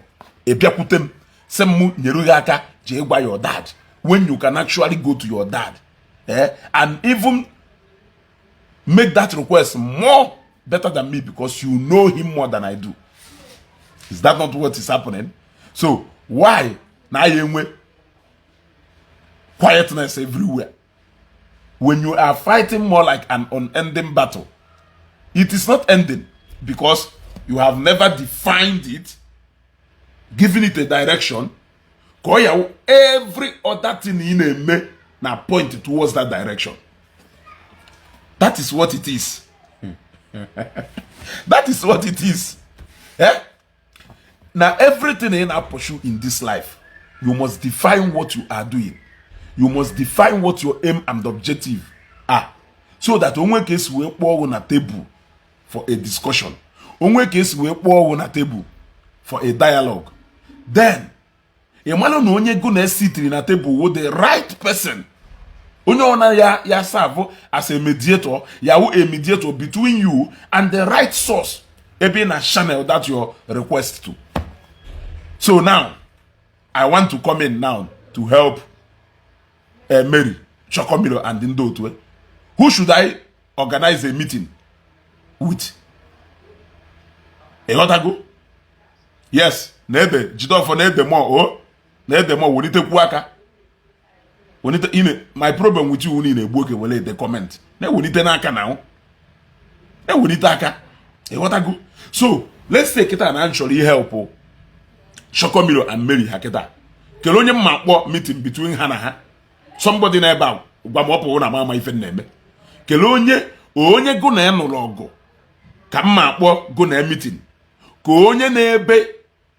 Ị bịakwute m sị m nyere gị aka jee gwa your dad, when you can actually go to your dad, eh, and even make that request more better than me because you know him more than I do. Is that not what is happening? So why na ya enwe quietness everywhere when you are fighting more like an unending battle? It is not ending because you have never defined it, given it a direction, ka ọ ya every other thing ị na-eme na point towards that direction. That is what it is. That is what it is, eh? Na everything ị na-pursue in this life, you must define what you are doing. You must define what your aim and objective are, so that onwe ka esi wee kpọọ ọgwụ na table for a discussion, onwe ka esi wee kpọọ ọgwụ na table for a dialogue, then ị mara na onye go na-esitiri na table wo the right person, onye ọ na ya ya serve as a mediator, ya wụ a mediator between you and the right source ebe ị na channel that your request to. So now I want to come in now to help Mary Chokomilo and ndị otu. Who should I organize a meeting with? Ịghọtago? Yes, na-ede Jideọfọ, na-ede mọ o na-ede mọ. Welitekwu aka, welite ine. My problem with you, na-egbu oge were ede comment. Na-ewelite n'aka na na-ewelite aka. Ịghọtago? So let's say kịta na m chọrọ ihelp Chokomilo and Mary ha kịta. Kelee onye mma kpọọ meeting between ha na ha? Somebody na ebe a gwa m. Ọ pụrụ na m ama ife m na-eme. Kelee onye, onye gụ na ya nụrụ ọgụ ka mma akpọ gụ na meeting, ka onye na-ebe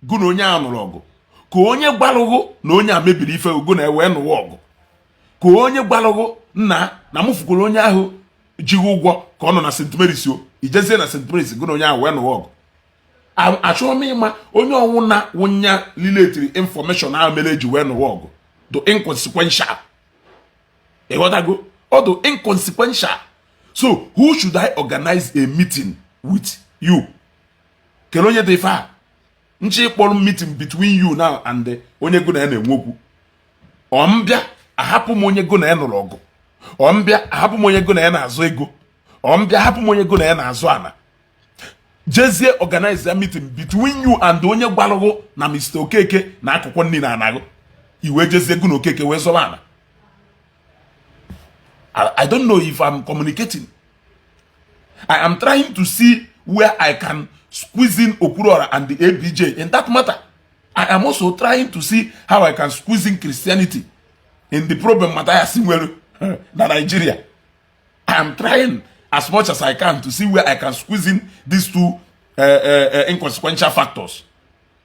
gụ na onye a nụrụ ọgụ, ka onye gbalụgụ na onye a mebiri ife gụ na ewe nụwa ọgụ, ka onye gbalụgụ nna na mụ fukwuru onye ahụ jighị ụgwọ ka ọ nọ na St. Mary's, o ijezie na St. Mary's gụ na onye ahụ wee nụwa ọgụ. Achọrọ m ịma onye ọnwụ na wụnya liletiri information ahụ mere eji wee nụwa ọgụ. Do inconsequential. Ịghọtago? Ọ do inconsequential. So who should I organize a meeting with you? Kelee onye dị ife a nche ịkpọrọ meeting between you now and onye gụ na ya na-enwe okwu? Ọ mbịa ahapụ m onye gụ na ya nụrụ ọgụ, ọ mbịa ahapụ m onye gụ na ya na-azụ ego, ọ mbịa ahapụ m onye gụ na ya na-azụ ana, jezie organize a meeting between you and onye gbalụgụ na Mr. Okeke na akụkọ nni na anagụ, iwee jezie gụ na Okeke wee zọba ana. I don't know if I'm communicating. I am trying to see where I can squeeze in Okwuluora and the ABJ in that matter. I am also trying to see how I can squeeze in Christianity in the problem Matthias nwere na Nigeria. I am trying as much as I can to see where I can squeeze in these two inconsequential factors.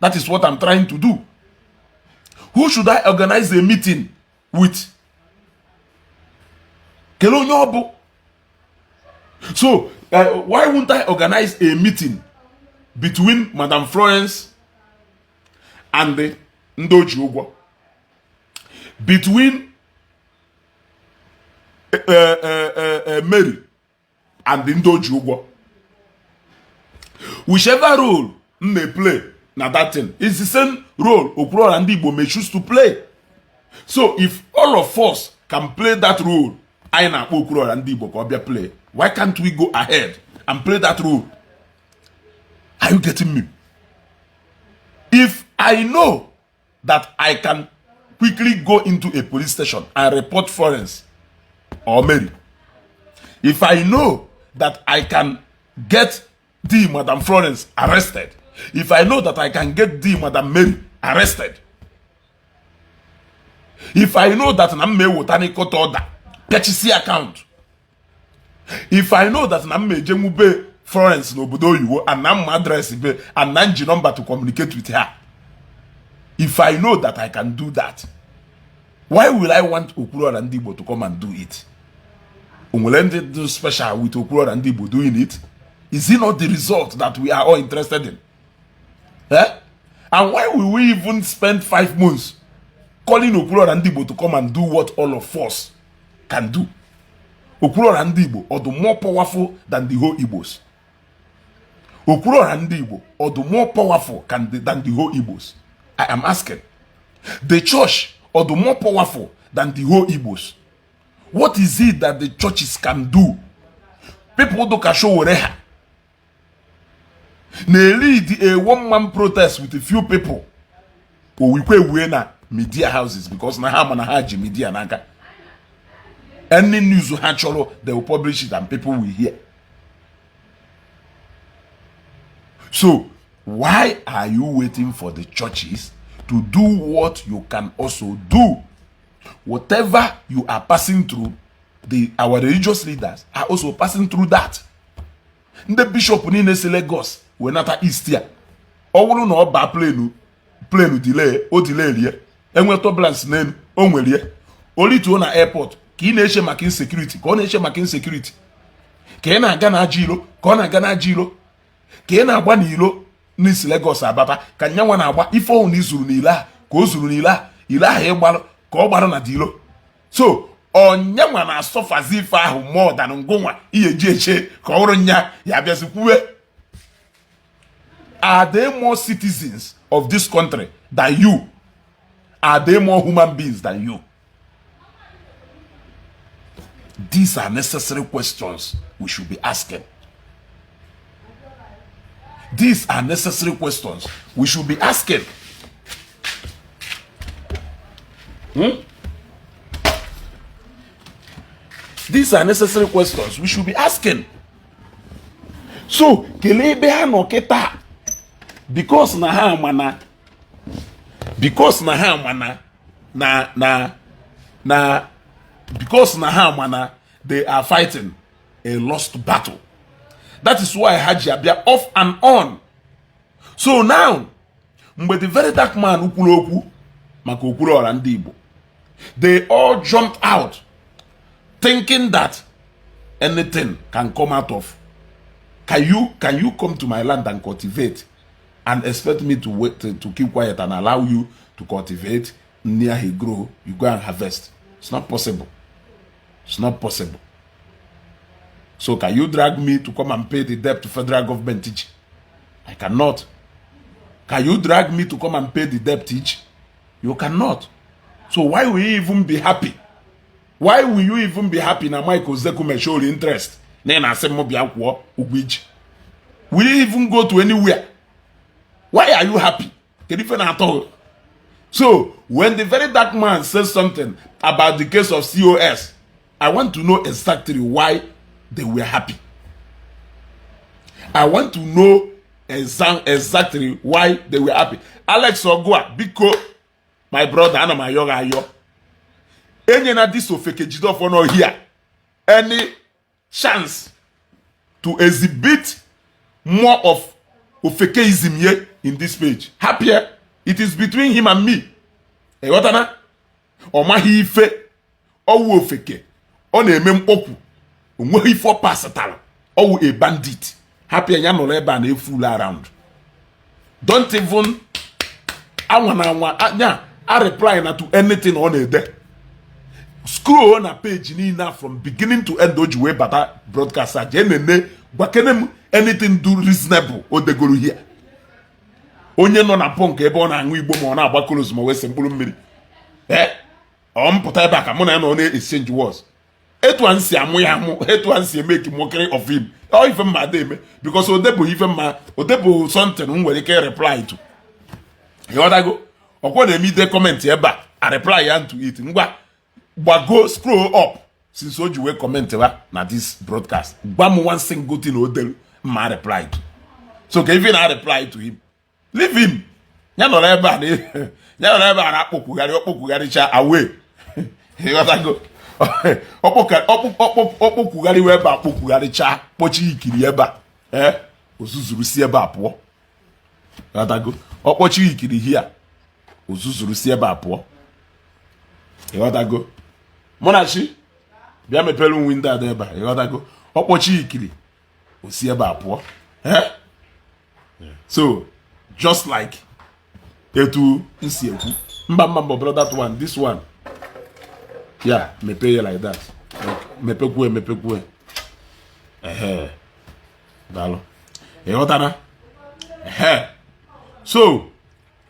That is what I'm trying to do. Who should I organize a meeting with? Kedu onye ọ bụ? So why won't I organize a meeting between Madam Florence and the ndị oji ụgwọ, between Mary and ndị oji ụgwọ? Whichever role m na-play na that thing is the same role Okwuluora Ndị Igbo may choose to play. So if all of us can play that role anyị na-akpọ Okwuluora Ndị Igbo ka ọ bịa play, why can't we go ahead and play that role? Are you getting me? If I know that I can quickly go into a police station and report Florence or Mary, if I know that I can get the Madam Florence arrested, if I know that I can get the Madam Mary arrested, if I know that na m eweta court order pịachisi account, if I know that na m ejenwu be Florence n'obodo oyibo and na mma address be and na nji number to communicate with her, if I know that I can do that, why will I want Okwuluora Ndị Igbo to come and do it? O nwere ndị dị special with Okwuluora Ndị Igbo doing it? Is it not the result that we are all interested in, eh? And why will we even spend 5 months calling Okwuluora Ndị Igbo to come and do what all of us can do? Okwuluora Ndị Igbo ọ dị more powerful than the whole Igbos? Okwuluora Ndị Igbo ọ dị more powerful than the whole Igbos? I am asking. The church ọ dị more powerful than the whole Igbos? What is it that the churches can do? People do ka Sowore ha na-lead a one man protest with a few people, owikwe ewue na media houses, because na ha ma na ha ji media n'aka. Any news ha chọrọ, they will publish it and people will hear. So why are you waiting for the churches to do what you can also do? Whatever you are passing through, the our religious leaders are also passing through that. Ndị bishọp niile si Lagos wee nata East ya, ọ bụrụ na ọ baa plane, plane delay, o delay rie, enwe turbulence n'elu, o nwerie olituo na airport, ka ị na-eche maka insecurity, ka ọ na-eche maka insecurity, ka ị na-aga na ajọ ilo, ka ọ na-aga na ajọ ilo, ka ị na-agba n'ilo n'isi Lagos abata, ka nyanwa na-agba ife ọhụụ na izuru n'ile a, ka o zuru n'ile a, ile ahụ ịgbarụ ka ọ gbara na dilo. So onyenwa na-asọfazi ife ahụ more than ngụnwa ihe ji eche ka ọ bụrụ nya ya bịazi kwuwe. Are they more citizens of this country than you? Are they more human beings than you? These are necessary questions we should be asking. These are necessary questions we should be asking. These are necessary questions we should be asking. So kelee ebe ha nọ kịta, because na ha ama na na na na because na ha ama na they are fighting a lost battle. That is why ha ji abịa off and on. So now, mgbe the Very Dark Man kwuru okwu maka Okwuluora Ndị Igbo, they all jumped out thinking that anything can come out of. Can you come to my land and cultivate and expect me to wait to keep quiet and allow you to cultivate near he grow, you go and harvest? It's not possible. It's not possible. So can you drag me to come and pay the debt to federal government teach? I cannot. Can you drag me to come and pay the debt teach? You cannot. So why will you even be happy? Why will you even be happy na Mike Ozekhome show interest na ị na-asị m bịa kwụọ ụgwọ iji? Will you even go to anywhere? Why are you happy? Kedu ife na-atọ gị? So when the Very Dark Man says something about the case of COS, I want to know exactly why they were happy. I want to know exactly why they were happy. Alex Ogua, biko, my brother, ana m ayọ gị ayọ, enyena this ofeke Jideofor n'ọhịa any chance to exhibit more of ofekeism ye. In this page, happier it is between him and me. Ịghọtana? Ọ maghị ife ọwụ ofeke, ọ na-eme mkpọkwu, onweghị ife ọ pasịtara. Ọwụ a bandit. Hapụ ya nọrọ ebe a na-efool around. Don't even anwa na anwa anya a reply na to anything ọ na-ede. Scroll na page niile from beginning to end o ji wee bata broadcast a, jee nene, gwakene m anything do reasonable o degoro here. Onye nọ na pọnk ebe ọ na-aṅụ igbo ma ọ na-agba kolos ma wee sị mkpụrụ mmiri, ee, ọ mpụta ebe a ka mụ na ya nọ na-exchange words. Etu a m si amụ ya amụ, etu a m si eme mockery of him, ọ ife mma ada eme, because o debụ ife mma, o debụ something m nwere ike reply to. Ịghọtago? Ọkwa na-eme ide comment ebe a, a reply ya to it. Ngwa, gbago, scroll up since o ji wee comment ba na this broadcast, gwa m one single thing o delu mma reply to. So ka ife na reply to him, leave him. Ya nọrọ ebe a ya nọrọ ebe a na-akpọkwugharị, ọkpọkwugharịcha away. Ịghọtago? Ọkpọkwugharịwa ebe a, kpọkwugharịcha, kpọchi ikiri ebe a, ee, ozuzuru si ebe a pụọ. Ịghọtago? Ọkpọchi ikiri hia, ozuzuru si ebe a pụọ. Ịghọtago? Mụnachi, bịa mepere m window ada ebe a. Ịghọtago? Ọkpọchi ikiri, o si ebe a pụọ. Eh? So just like etu m si ekwu, mba, mba, mba, brother, that one, this one, ya mepee ya like that. Mepekwue, mepekwue. Ehe, daalụ. Ịghọtara? Ehe. So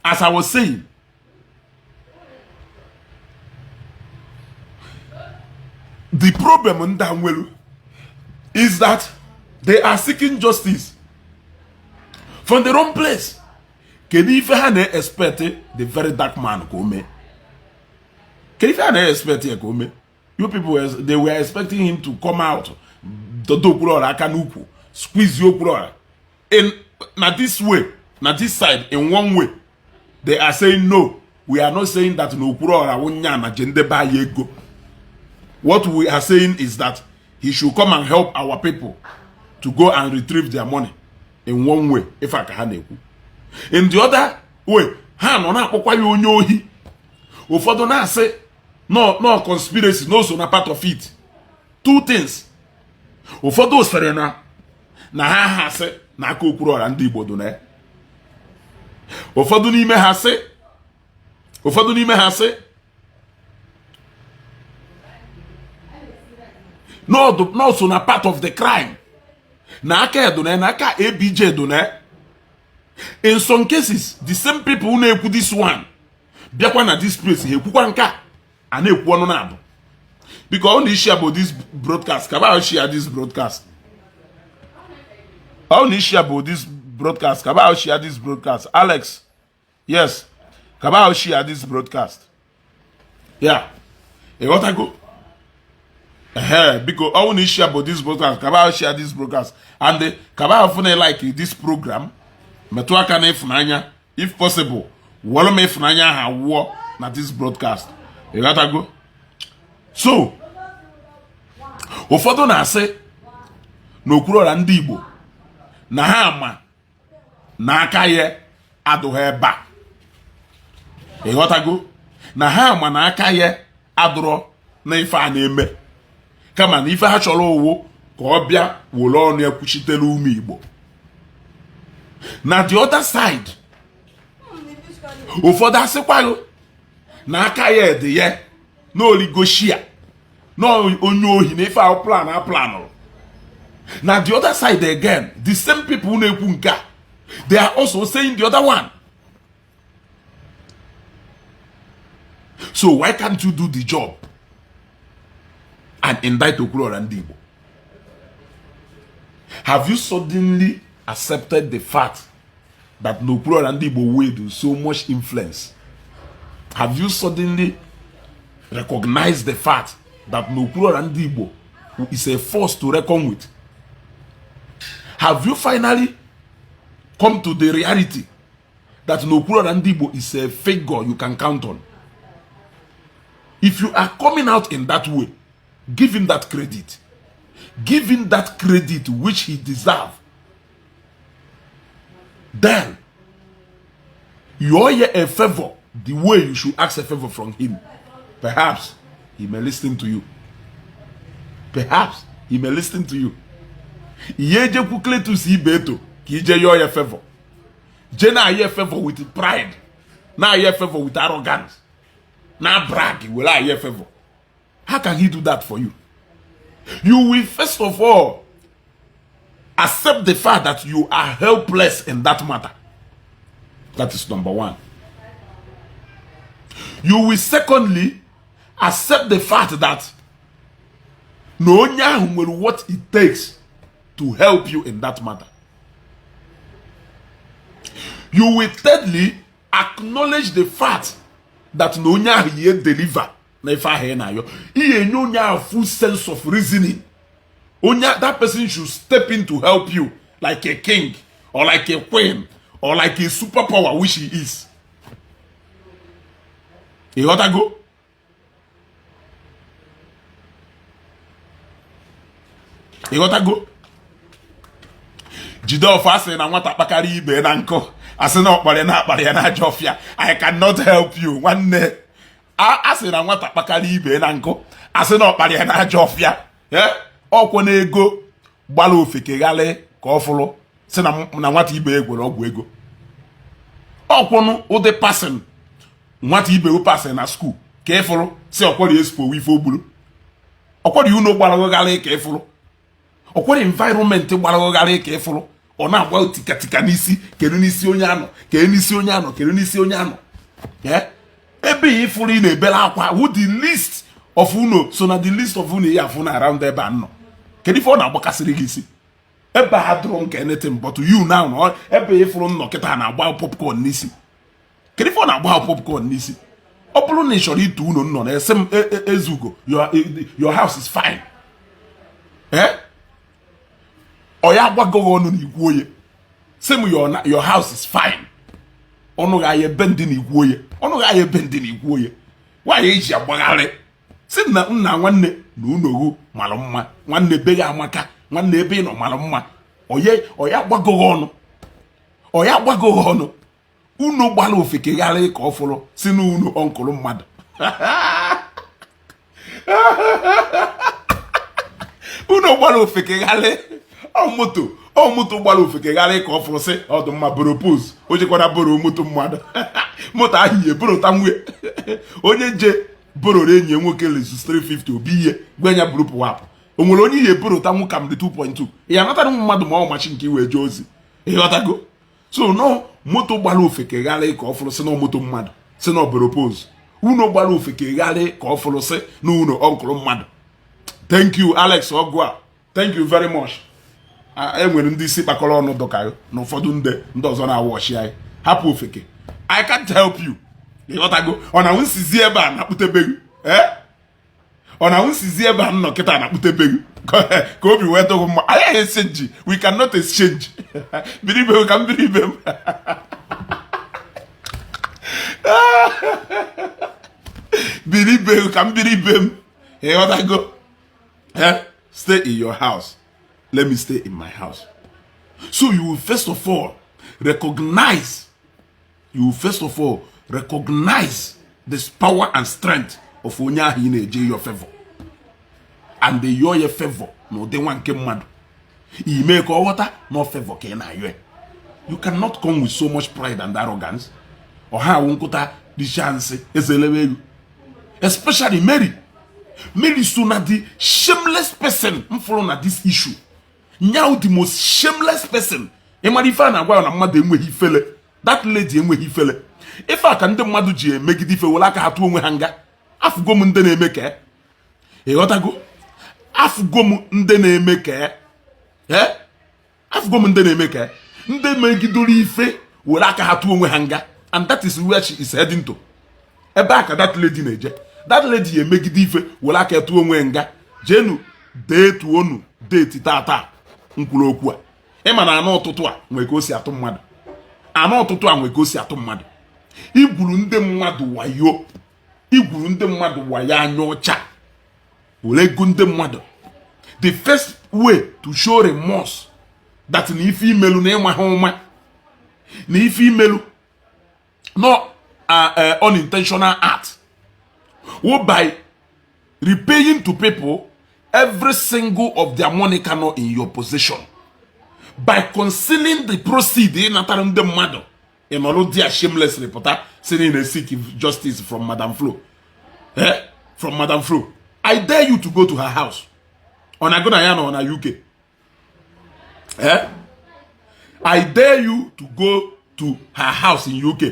as I was saying, the problem ndị a nwere is that they are seeking justice from the wrong place. Kedu ife ha na-expect the Very Dark Man ka o mee? Kedu ife ha na-expect ya ka o mee? You people, they were expecting him to come out, dodo Okwuluọra aka n'ukwu, squeeze Okwuluọra in na this way, na this side. In one way, they are saying, "No, we are not saying that na Okwuluọra wụnya na jendebe anyị ego. What we are saying is that he should come and help our people to go and retrieve their money." In one way, ife a ka ha na-ekwu. In the other way, ha nọ na-akpọkwa ya onye ohi. Ụfọdụ na-asị no, no, conspiracy, no, so na part of it. Two things. Ụfọdụ sịrị na ha sị na aka Okwuluọra ndị Igbo dị na ya. Ụfọdụ n'ime ha sị no, so na part of the crime, na aka edo na ya, na aka ABJ do na ya. In some cases, the same people na-ekwu this one bịakwa na this place, ha ekwukwa nke a. A na-ekwu ọnụ na abụ. Biko, ọ na share bụ this broadcast, ka ba share this broadcast. Ọ na share bụ this broadcast, ka ba share this broadcast. Alex, yes, ka ba share this broadcast. Ya, ịghọtago? Ehe, biko, ọ na share bụ this broadcast, ka ba share this broadcast, and ka ba fụ na like this program, metụ aka na ịfụnanya. If possible, wọrọ m ịfụnanya aha wụọ na this broadcast. Ịghọtago? So ụfọdụ na-asị na Okwuluọra ndị Igbo na ha ma na aka ya adụghị ebe a. Ịghọtago? Na ha ma na aka ya adụrọ na ife a na-eme, kama na ife ha chọrọ owo ka ọ bịa were ọnụ ya kwuchitere ụmụ Igbo. Na the other side, ụfọdụ asịkwaghị na aka ya dị ya na oligoshia, na onye ohi, na ife ahụ plan a planụrụ. Na the other side again, the same people na-ekwu nke a, they are also saying the other one. So why can't you do the job and indict Okwuluọra ndị Igbo? Have you suddenly accepted the fact that Okwuluọra ndị Igbo wield so much influence? Have you suddenly recognized the fact that Okwuluọra ndị Igbo is a force to reckon with? Have you finally come to the reality that Okwuluọra ndị Igbo is a figure you can count on? If you are coming out in that way, give him that credit. Give him that credit which he deserves. Then Yọọ ya a favor the way you should ask a favor from him. Perhaps he may listen to you. Perhaps he may listen to you. Ihe ejekwu Cletus Ibeto ka ije yọọ ya favor. Je na-ayọ favor with pride, na-ayọ favor with arrogance, na brag were ayọ favor. How can he do that for you? You will first of all accept the fact that you are helpless in that matter. That is number one. You will secondly accept the fact that na onye ahụ nwere what it takes to help you in that matter. You will thirdly acknowledge the fact that na onye ahụ ihe deliver na ife ahụ ị na-ayọ. Ihe enye onye ahụ full sense of reasoning. Onye, that person should step in to help you like a king or like a queen or like a superpower which he is. Ịghọtago? Ịghọtago? Jideofor asị na nwata kpakarị ibe na nkụ, asị na ọkparị na-akparị ya n'ajọ ọfịa. I cannot help you, nwanne. Asị na nwata kpakarị ibe na nkụ, asị na ọkparị ya n'ajọ ọfịa. Ọkwọ na ego gbara ofekegharị ka ọ fụrụ si na nwata ibe egwere ọgwụ ego. Ọkwụnụ ụdị passing nwata ibe passing na school ka ị fụrụ si ọkwọrị esipo ife ogburu. Ọkwọrị unu gbara ka ị fụrụ. Ọkwọrị environment gbara ka ị fụrụ. Ọ na-agba tikatika n'isi, kedu n'isi onye anọ, kedu n'isi onye anọ, kedu n'isi onye anọ. Ebe ị fụrụ ị na-ebere akwa who the list of unu so na the list of unu ya afụ na around ebe a nọ. Kedu ife ọ na-agbakasịrị gị isi? Ebe a dụrụ nke anything but you now, ebe ị fụrụ nnọ kịta na-agba popcorn n'isi. Kedu ife ọ na-agba popcorn n'isi? Ọ bụrụ na ị chọrọ itu unu nọ na-ese m ezugo, your house is fine. Ọ ya agbagoghị ọnụ na ikwu oye sị m your house is fine. Ọnụ ga aya ebe ndị na ikwu oye, ọnụ ga aya ebe ndị na ikwu oye. Nwaanyị eji agbagharị sị na nna nwanne na unoghu mara mma, nwanne ebe ya amaka, nwanne ebe ị nọ mara mma. Ọya gbagoghị ọnụ, ọya gbagoghị ọnụ. Unu gbara ofekegharị ka ọ fụrụ si n'unu ọnkụrụ mmadụ. Unu gbara ofekegharị ọ moto gbara ofekegharị ka ọ fụrụ sị ọdụmma boro pose o jekwara boro moto mmadụ. Moto ahụ ihe borota nwunye onye je bororo enyi nwoke Lexus 350 obi ihe gwa ya buru pụwapụ. O nwere onye ihe borota nwu Camry 2.2 ya natara mmadụ ma ọ machi nke iwee jee ozi. Ịghọtago? So no moto gbara ofekegharị ka ọ fụrụ sị na moto mmadụ si na oboro pose. Unu gbara ofekegharị ka ọ fụrụ sị na unu ọnkụrụ mmadụ. Thank you Alex Ogua, thank you very much. E nwere ndị isi kpakọrọ ọnụ dọka na ụfọdụ ndị ọzọ na-awọchi anyị. Hapụ ofeke, I can't help you. Ịghọtago? Ọ na nsizi ebe a na-akpụtebeghị. Ọ na nsizi ebe a nnọ kịta na-akpụtebeghị ka obi wee tọgụ mma. Anyị exchange, we cannot exchange. Biri ibe ka m biri ibe m. Biri ibe ka m biri ibe m. Ịghọtago? Stay in your house. Let me stay in my house. So you will first of all recognize, you will first of all recognize this power and strength of onye ahụ ị na-eje your favor. And the your favor na ụdị nwa nke mmadụ. Ime ka ọ ghọta na favor ka ị na-ayọ. You cannot come with so much pride and arrogance. Ọha awụ nkụta dịcha nsị ezelewe ego. Especially Mary. Mary so na the shameless person m fụrụ na this issue. Now the most shameless person. Ịmara ife a na-agwa na mmadụ enweghị ifele. That lady enweghị ifele. Ife a ka ndị mmadụ ji emegide ife were aka ha tụọ onwe ha nga. Afụgo m ndị na-eme ka ịghọtago? Afụgo m ndị na-eme ka afụgo m ndị na-eme ka ndị megidoro ife were aka ha tụọ onwe ha nga. And that is where she is heading to. Ebe a ka that lady na-eje. That lady emegide ife were aka tụọ onwe nga. Jenu deetuonu deeti tata nkwuru okwu a. Ịma na anụ ụtụtụ a nwee ka o si atụ mmadụ. Anụ ụtụtụ a nwee ka o si atụ mmadụ. Igwuru ndị mmadụ wayo. Igwuru ndị mmadụ wayo anya ọcha. Were ego ndị mmadụ. The first way to show remorse that na ife imelu na ịma ha ụma. Na ife imelu No unintentional act wụ by repaying to people every single of their money ka nọ in your possession, by concealing the proceed ị natara ndị mmadụ. Ị nọrọ there shamelessly pụta si na ị na-seek justice from Madam Flo, eh? From Madam Flo. I dare you to go to her house. Ọ na-agụ na ya nọ na UK, eh? I dare you to go to her house in UK.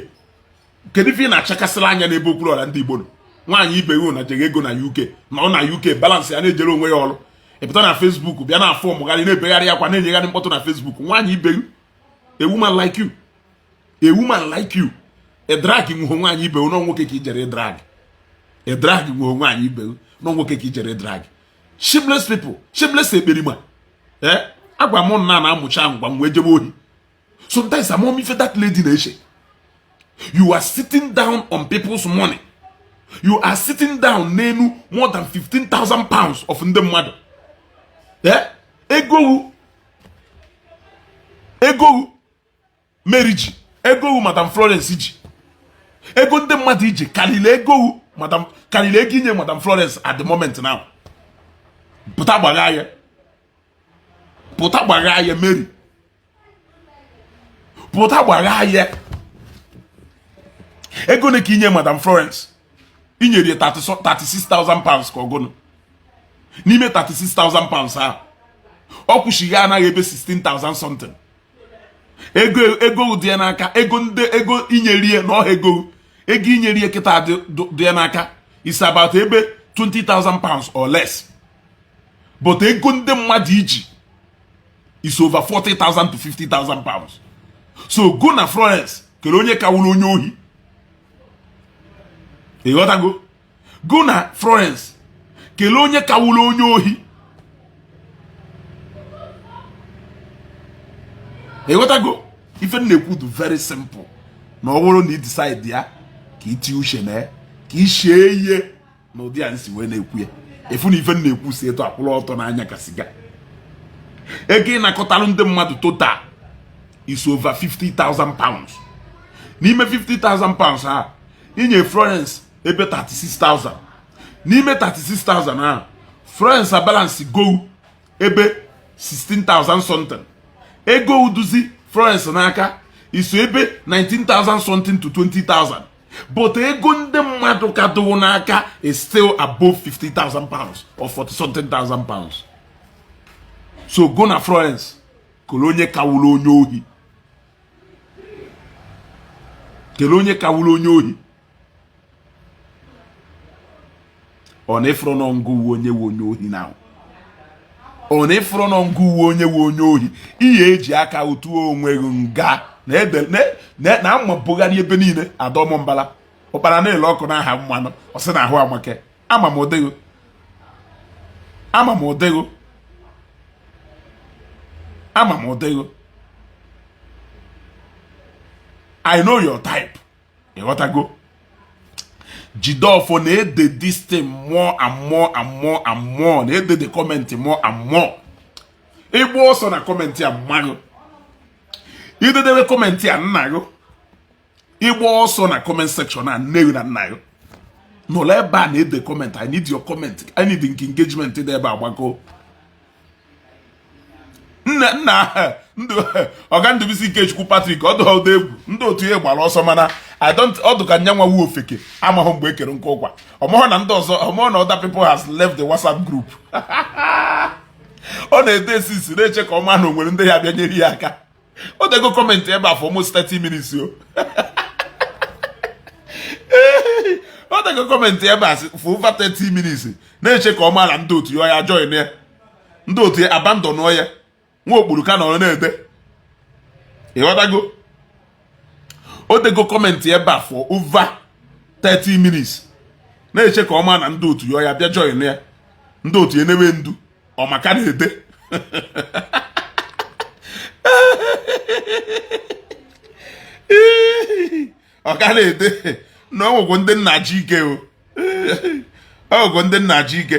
Kedu ife ị na-achakasịrị anya n'ebe Okwuluọra ndị Igbo nọ? Nwaanyị ibe gị na jege ego na UK, na ọ na UK balance ya na-ejere onwe ya ọrụ. Ị pụta na Facebook bịa na afọ ọmụgharị, na-ebegharị akwa, na-enyegharị mkpọtụ na Facebook. Nwaanyị ibe gị, a woman like you, a woman like you, ị drag nwe nwaanyị ibe nọ nwoke ka ijere drag. Ị drag nwe nwaanyị ibe nọ nwoke ka ijere drag. Shameless people, shameless ekperima. Eh, agwa m na na-amụcha ngwa m wee jebe ohi. Sometimes amom ife that lady na-eche. You are sitting down on people's money. You are sitting down n'enu more than £15,000 of ndị mmadụ. Eh, ego ego Mary ji, ego Madam Florence ji, ego ndị mmadụ iji karịrị ego madam, karịrị ego inye Madam Florence at the moment now. Pụta gbagha ya, pụta gbagha ya. Mary, pụta gbagha ya. Ego ne ka inye Madam Florence? Inyere ya £36,000 ka ọgụnụ. N'ime £36,000 ahụ, ọ kwụsịghị anaghị ebe 16,000 something. Ego ego dị ya n'aka, ego ndị ego inyerie na ọha, ego ego inyerie kịta dị ya n'aka is about ebe £20,000 or less, but ego ndị mmadụ iji is over 40,000 to £50,000. So go na Florence kere onye kawuru onye ohi. Ịghọtago? Go na Florence kelee onye kawuru onye ohi. Ịghọtago? Ife m na-ekwu dị very simple, na ọ bụrụ na ị decide ya ka ị tinye uche na ya, ka ị shie ihe na ụdị a nsi wee na-ekwu ya, efu na ife m na-ekwu si etu akwụrụ ọtọ n'anya ka siga. Ego ị nakọtalụ ndị mmadụ total is over £50,000. N'ime £50,000 ha, inye Florence ebe 36,000. N'ime 36,000 ahụ, Florence balance go ebe 16,000 something. Ego uduzi Florence n'aka iso ebe 19,000 something to 20,000, but ego ndị mmadụ ka dụwụ n'aka is still above £50,000 or 40 something thousand pounds. So go na Florence kele onye kawuru onye ohi, kele onye kawuru onye ohi. Ọ na-efuru nọ ngụ uwe onye wu onye ohi na ọ na-efuru nọ ngụ uwe onye wu onye ohi. Ihe eji aka otu onwe gị nga na mma bugharị ebe niile. Adọmmbala ụkpara na-ele ọkụ n'aha mmanụ, ọ sị na ahụ amake. Ama m ụdịghị, ama m ụdịghị, ama m ụdịghị. I know your type. Ịghọtago? Jideofor na-ede this thing more and more and more and more, na-ede the comment more and more. Ịgba ọsọ na comment a mmaghụ, idedebe comment a nna gị. Ịgba ọsọ na comment section a nne gị na nna gị nọrọ ebe a na-ede comment. I need your comment. I need nke engagement dị ebe a gbakọ. Nna nna ndụ ọga Ndụbụisi Ikechukwu Patrick ọdụ ọdụ egwu ndị otu ya gbara ọsọ, mana I don't ọdụ ka nyanwa wu ofeke amahụ mgbe e kere nke ụkwa. Ọmụhụ na ndị ọzọ, ọmụhụ na other people has left the WhatsApp group. Ọ na-ede esisi na-eche ka ọ ma na o nwere ndị ya bịa nyere ya aka. O dego comment ebe a for almost 30 minutes o. O dego comment ebe a for over 30 minutes na-eche ka ọ ma na ndị otu ya ya join ya, ndị otu ya abandon ya. Nwa okpuru ka nọrọ na-ede. Ịghọtago? O dego comment ebe a for over 30 minutes na-eche ka ọ ma na ndị otu ya ya bịa join ya, ndị otu ya enewe ndu ọmaka na-ede. Ọ ka na-ede na ọ nwekwa ndị nna ji ike o, ọ nwekwa ndị nna ji ike,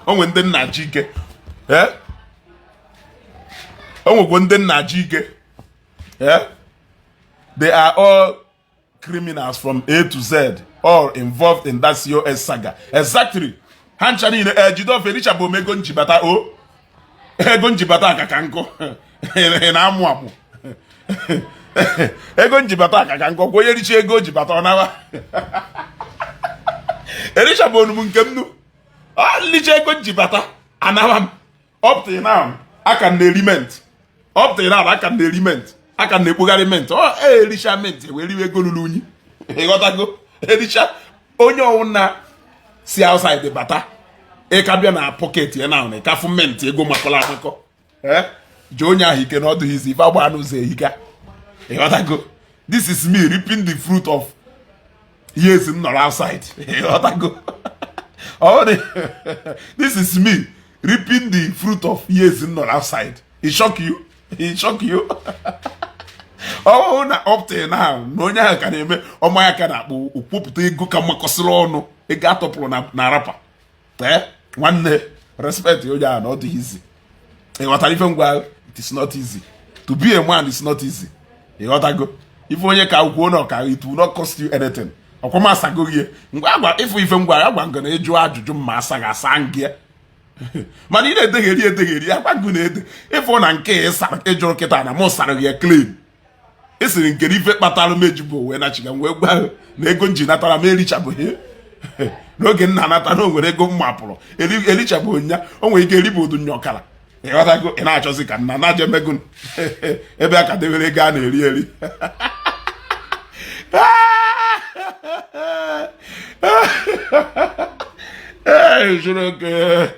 o nwe ndị nna ji ike, o nwekwa ndị nna ji ike. They are all Criminals from A to Z, all involved in that COS saga. Exactly. Ha ncha niile ejide ofe erichapụ m ego njibata o ego njibata aka ka nkụ. Ị na-amụ amụ ego njibata aka ka nkụ, onye richa ego jibata ọ nawa. Erichapụ m nke m nu nlicha ego njibata anawa m. Up till now aka m na-eri mint. Up till now aka m na-eri mint, aka m na-ekpogharị mint. Ọ ericha mint wee riwe ego ruru unyi. Ịghọtago? Ericha onye ọwụna si outside bata, ịka bịa na pocket ya na ịkafụ mint ego makọrọ amakọ. Jee onye ahụ ike na ọ dịghịzi ife agba n'ụzọ ehika. Ịghọtago? This is me reaping the fruit of years m nọrọ outside. Ịghọtago? Ọ dị, this is me reaping the fruit of years m nọrọ outside. It shock you, it shock you. Ọ bụrụ na up till now na onye ahụ ka na-eme ọma ya ka na-akpụ okwupụta ego ka makọsịrị ọnụ ego atọpụrụ na rapa. Ee, nwanne, respect onye ahụ na ọ dịghị easy. Ịghọtara ife ngwa? It is not easy to be a man, is not easy. Ịghọtago? Ife onye ka kwuo na ọka, it will not cost you anything. Ọkwa m asago gị ngwa agwa ịfụ ife ngwa agwa ngọ na ịjụ ajụjụ mma asaghị asa ngị, mana ị na-edegheri edegheri agwa gị na-ede ịfụ na nke ịjụrụ kịta na mụ sara gị ya clean. Esiri nke ife kpatara m ejibu wee nachiga m wee gwa na ego nji natara m erichabụghị n'oge nna anata na o nwere ego m mapụrụ erichabụghị nya. O nwere ike eribụ udu nya ọkara. Ịghọtago? Ị na-achọzi ka nna na-aja emego ebe a ka debere ego a na-eri eri. Hey, Chineke.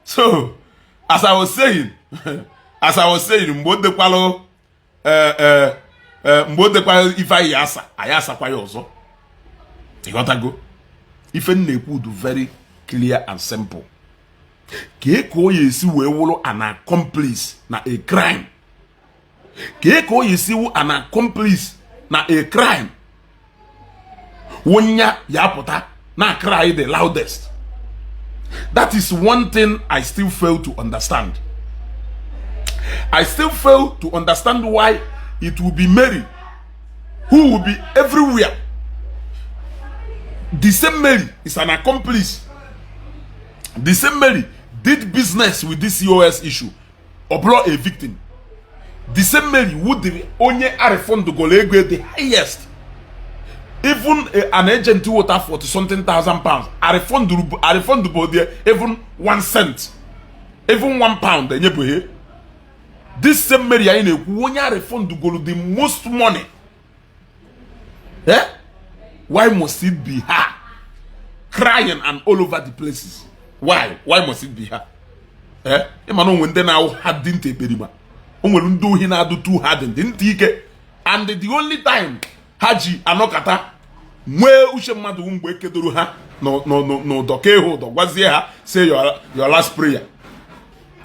So, as I was saying, mgbe o dekwalụ mgbe o dekwalụ ife anyị asa, anyị asakwa ya ọzọ. Ịghọtago? Ife m na-ekwu du very clear and simple. Ka ka o ya esi wee wụrụ an accomplice na a crime, ka o ya esi wụ an accomplice na a crime, wụnya ya pụta na cry the loudest. That is one thing I still fail to understand. I still fail to understand why it will be Mary who will be everywhere. The same Mary is an accomplice. The same Mary did business with this COS issue or brought a victim. The same Mary would the onye arefundugolo ego the highest. Even an agent who would have 40 something thousand pounds, arefundable there even 1 cent, even £1 enyebeghị. This same Mary anyị na-ekwu onye arefundugolo the most money. Eh? Why must it be her crying and all over the places? Why? Why must it be her? Eh? Ịma na onwe ndị na-awụ hardened ekperima. O nwere ndị ohi na-adụ too hardened, ntị ike. And the only time ha ji anọkata nwee uche mmadụ mgbe ekedoro ha n'ụdọ ka ịhụ ụdọ gwazie ha say your last prayer.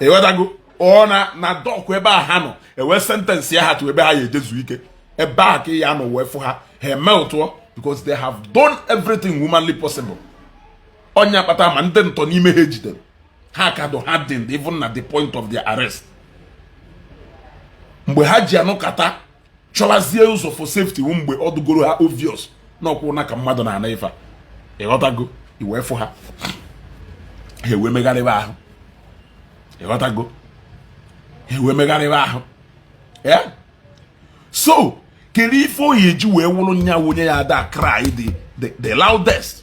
Ịghọtago? Ọ na dock ebe a ha nọ ewee sentence ya ha tụ ebe ha ya ejezu ike ebe a ka ya nọ wee fụ ha ha eme ụtụọ because they have done everything humanly possible. Ọnya kpata ma ndị ntọ n'ime ha ejidere ha ka do hardened even na the point of their arrest. Mgbe ha ji anụkata chọwazie ụzọ for safety wụ mgbe ọ dụgoro ha obvious na ọkwụ na ka mmadụ na-ana ife a. Ịghọtago? Iwee fụ ha, ha ewee megharịba ahụ. Ịghọtago? Ha ewee megharịba ahụ. Yeah? So kedu ife oyi eji wee wụrụ nya onye ya ada cry the loudest?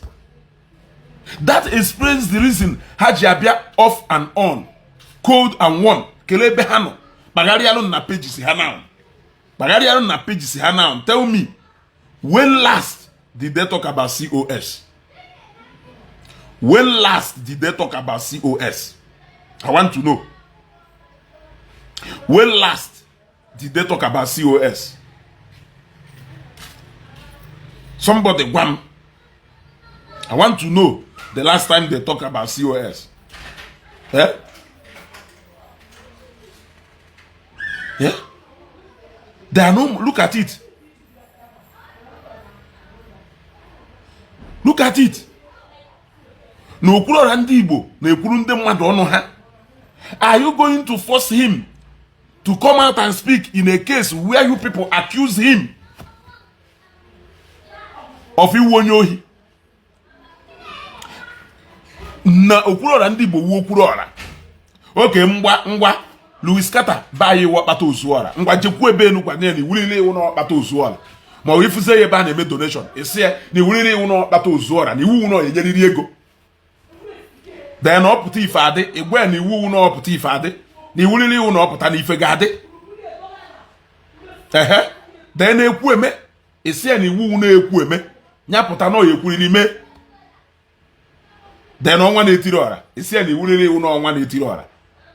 That explains the reason ha ji abịa off and on, cold and warm. Kelee ebe ha nọ kpagharịalụ na pages ha now, kpagharịalụ na pages ha now. Tell me, when last did they talk about COS? When last did they talk about COS? I want to know, when last did they talk about COS? Somebody gwa m. I want to know the last time they talk about COS. Eh? Yeah? There are no, look at it. Look at it. Na Okwuluọra ndị Igbo na-ekwuru ndị mmadụ ọnụ ha. Are you going to force him to come out and speak in a case where you people accuse him? Of iwu onye ohi na Okwuluọra Ndị Igbo wuo Okwuluọra oke ngwa ngwa. Louis Carter ba anyị iwu ọkpata ozuọra. Ngwa, jekwu ebe enu gwa ya na iwuriri iwu na ọkpata ozuọra, ma ọ bụ ifuzie ya ebe a na-eme donation, isi ya na iwuriri iwu na ọkpata ozuọra, na iwu na ọ enyeriri ego. Then ọ pụta ife adị, ịgwa ya na iwu na ọ pụta ife adị, na iwuriri iwu na ọ pụta na ife ga-adị. Ehe, then ekwu eme, isi ya na iwu na-ekwu eme ya pụta na ọ ya ekwuriri mee. Then ọnwa na-etiri ọra, isi ya na iwuriri iwu na ọnwa na-etiri ọra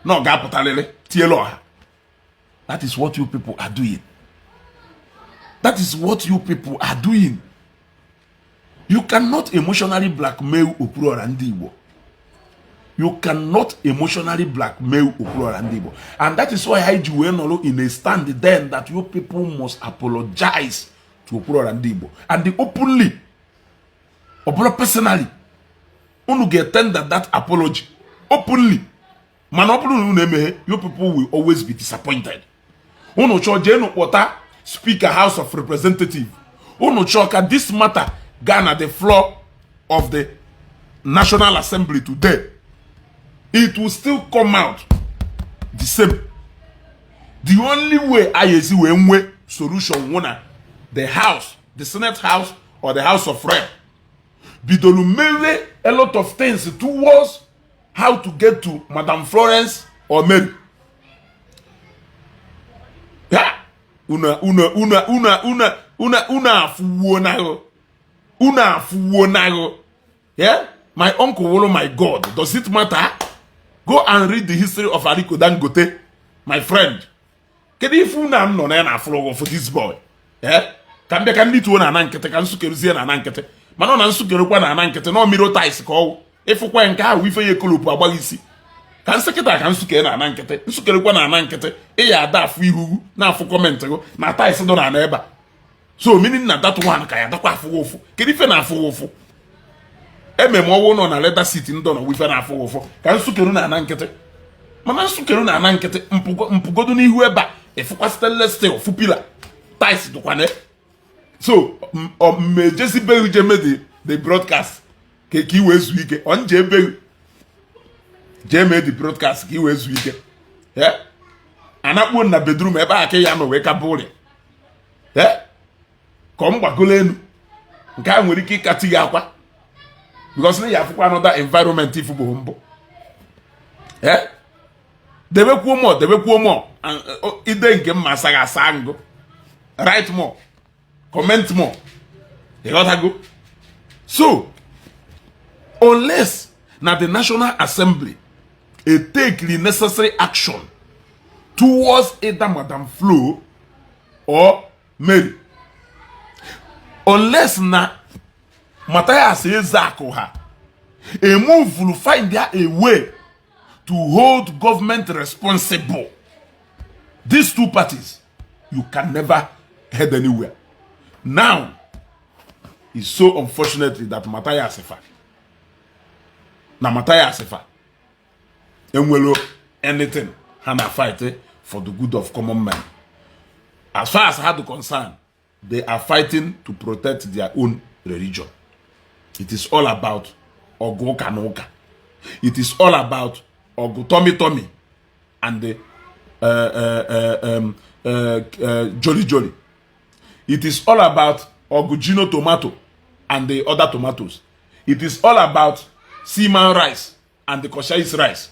na ọ ga-apụtarịrị tielu ọha. That is what you people are doing. That is what you people are doing. You cannot emotionally blackmail Okwuluọra Ndị Igbo. You cannot emotionally blackmail Okwuluọra Ndị Igbo, and that is why anyị ji wee nọrọ in a stand then that you people must apologize to Okwuluọra Ndị Igbo, and openly. Ọ bụrụ personally, unu ga-tender that apology openly. Mana ọ bụrụ na unu emeghe, you people will always be disappointed. Unu chọọ, jeenu kpọta Speaker, House of Representative. Unu chọọ ka this matter gaa na the floor of the National Assembly today, it will still come out the same. The only way anyị esi wee nwee solution nwụ na the house, the Senate House or the House of Rep, bidoro mewe a lot of things towards how to get to Madam Florence or Mary. Ya una una una una una una una afụwuo n'ahụ, unu afụwuo n'ahụ. Yeah, my uncle wolo my God. Does it matter? Go and read the history of Aliko Dangote, my friend. Kedu ife unu a m nọ na ya na-afụrụ for this boy? Eh, ka m bịa ka ndị tuo na ana nkịtị, ka nsụkeruzie na ana nkịtị. Mana ọ na nsụkerukwa na ana nkịtị na mmiri tiles ka ọwụ ịfụkwa ya nke ahụ ife ya ekolopụ agbaghị isi ka nsịkịta ka nsụke na ana nkịtị, nsụkerekwa na ana nkịtị. Ị ya ada afụ ihu na-afụ comment gụ na tiles dọ na ana ebe a. So meaning na that one ka ya dakwa afụghị ụfụ. Kedu ife na-afụghị ụfụ? Eme m ọwụ nọ na leather seat ndọ na ife na-afụghị ụfụ ka nsụkeru na ana nkịtị. Mana nsụkeru na ana nkịtị, mpụgodo n'ihu ebe a, ịfụkwa stainless steel, fụ pillar, tiles dụkwana. So mmejezibeghị je mee the broadcast ka i wee zuo ike. Ọ nje ebeghị jee mee the broadcast ka i wee zuo ike. Anakpuo na bedroom ebe a ka ya nọ wee kaba ụrịa ka ọ m gbagolo elu nke a nwere ike ịkati gị akwa, because na ya afụkwa another environment ifugbo mbụ. Debekwuo mọ, debekwuo mọ ide nke mma asaghị asa ngụ. Write more, comment more. Ịghọtago? So unless na the National Assembly e take the necessary action towards either Madam Flo or Mary, unless na Matthias Ezeaku ha a move will find their a way to hold government responsible, these two parties, you can never head anywhere. Now, it's so unfortunately that Matthias fa na Matthias fa enwelo anything ha na fight for the good of common man. As far as ha dị concerned, they are fighting to protect their own religion. It is all about ọgụ ụka na ụka. It is all about ọgụ tummy tummy and the jolly jolly. It is all about ọgụ Gino tomato and the other tomatoes. It is all about Seaman rice and the Koshais rice.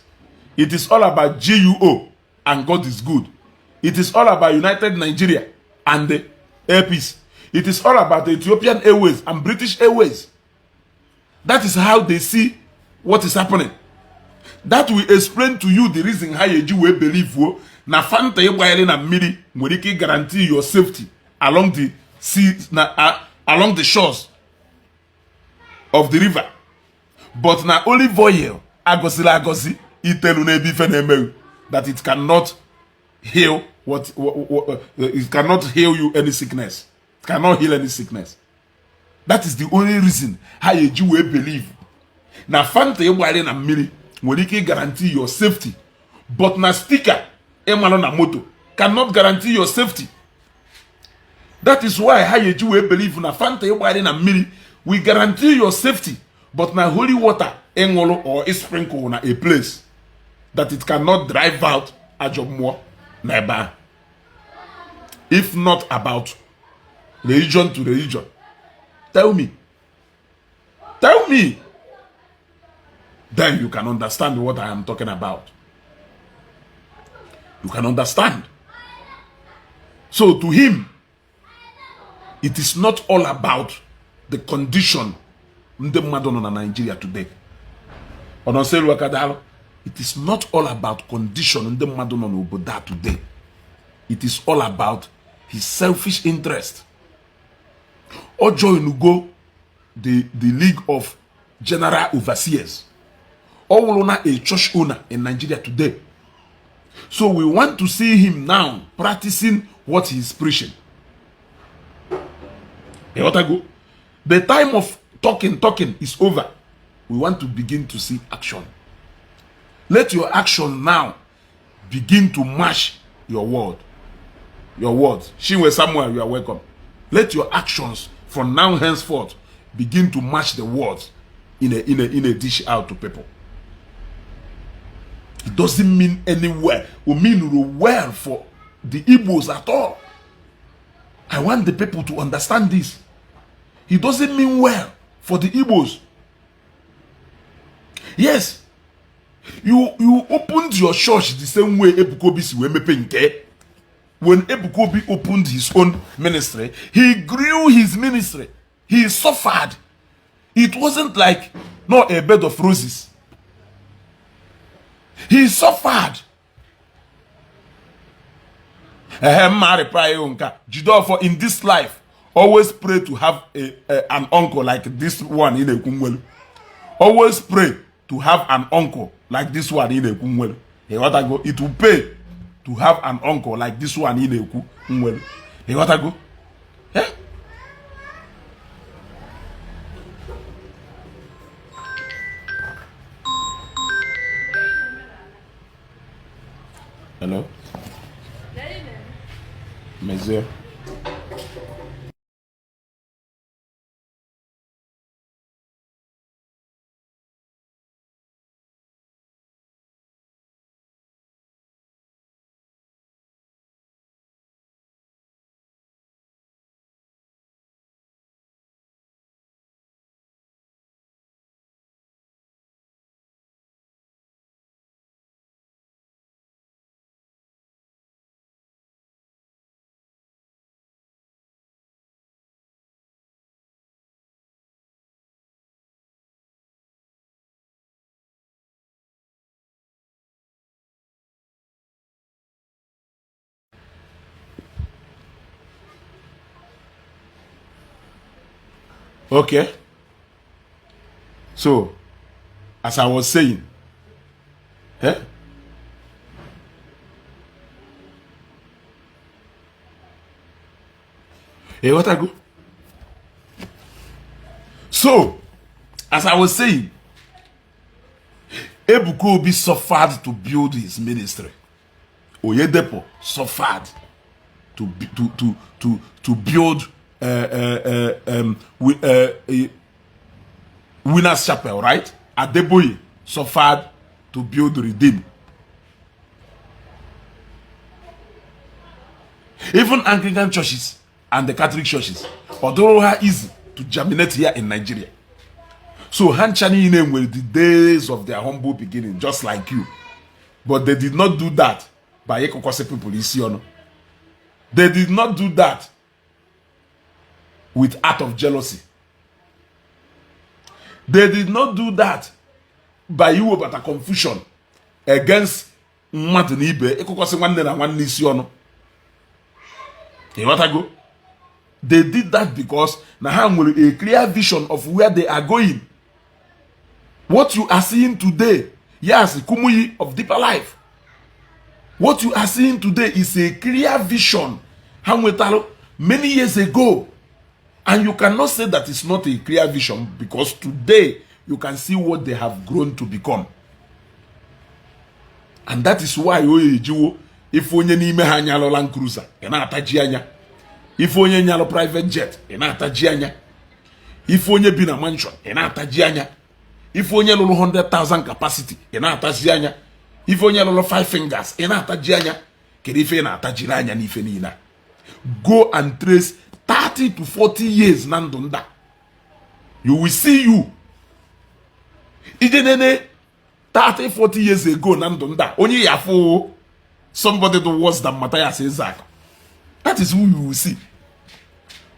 It is all about GUO and God is good. It is all about United Nigeria and the Air Peace. It is all about Ethiopian Airways and British Airways. That is how they see what is happening. That will explain to you the reason how you wee believe wo na Fanta ịgbanyere na mmiri nwere ike guarantee your safety along the sea na along the shores of the river, but na olive oil agọziri agọzi itelu n'ebe ife na-emeghị, that it cannot heal what it cannot heal you any sickness. It cannot heal any sickness. That is the only reason ha eji wee believe na Fanta ịgbanyere na mmiri nwere ike guarantee your safety, but na sticker ịmalụ na moto cannot guarantee your safety. That is why ha eji wee believe na Fanta ịgbari na mmiri we guarantee your safety, but na holy water ịṅụrụ or sprinkle na a place that it cannot drive out ajọ mmụọ na ebe ahụ. If not about religion to religion, tell me, tell me, then you can understand what I am talking about. You can understand. So to him, it is not all about the condition ndị mmadụ nọ na Nigeria today. Ọnọselu akadalụ, it is not all about condition ndị mmadụ nọ n'obodo a today. It is all about his selfish interest. O join go the League of General Overseers. Ọ wụrụ na a church owner in Nigeria today. So we want to see him now practicing what he is preaching. Ịghọtago? The time of talking talking is over. We want to begin to see action. Let your action now begin to match your word. Your words. Shinwe Samuel, you are welcome. Let your actions from now henceforth begin to match the words in a dish out to people. It doesn't mean anywhere or mean well for the Igbos at all. I want the people to understand this. It doesn't mean well for the Igbos. Yes, you opened your church the same way Ebuka Obi si wee mepe nke. When Ebuka Obi opened his own ministry, he grew his ministry. He suffered. It wasn't like not a bed of roses. He suffered. Ehe, mma reply nke a. Jideofor, in this life, always pray to have an uncle like this one ị na-ekwu nwelu. Always pray to have an uncle like this one ị na-ekwu nwelu. Ịghọtago? It will pay to have an uncle like this one ị na-ekwu nwelu. Ịghọtago? Eh? Hello? Mezie. Okay. So, as I was saying, eh? Hey, what I go? So, as I was saying, Ebuka Obi suffered to build his ministry. Oyedepo suffered to build Winners Chapel, right? Adeboye suffered to build Redeem. Even Anglican churches and the Catholic churches, although ha easy to germinate here in Nigeria. So ha ncha niile nwere the days of their humble beginning, just like you. But they did not do that by ịkụkọsị people isi ọnụ. They did not do that with out of jealousy. They did not do that by iwebata confusion against mmadụ na ibe, ịkụkọsị nwanne na nwanne isi ọnụ. Ịghọtago? They did that because na ha nwere a clear vision of where they are going. What you are seeing today, yes, Kumuyi of Deeper Life, what you are seeing today is a clear vision ha nwetara many years ago. And you cannot say that it's not a clear vision, because today you can see what they have grown to become. And that is why o ejiwo ife onye n'ime ha anya alụla Land Cruiser, ị na-ataji anya. Ife onye nyalụ private jet, ị na-ataji anya. Ife onye bi na mansion, ị na-ataji anya. Ife onye lụrụ 100,000 capacity, ị na-ataji anya. Ife onye lụrụ five fingers, ị na-ataji anya. Kedu ife ị na-atajiri anya n'ife niile a? Go and trace 30 to 40 years na ndụ nda, you will see you. Ije nene 30 40 years ago na ndụ nda, onye ya afụ somebody do worse than Matthias Ezeaku. That is who you will see.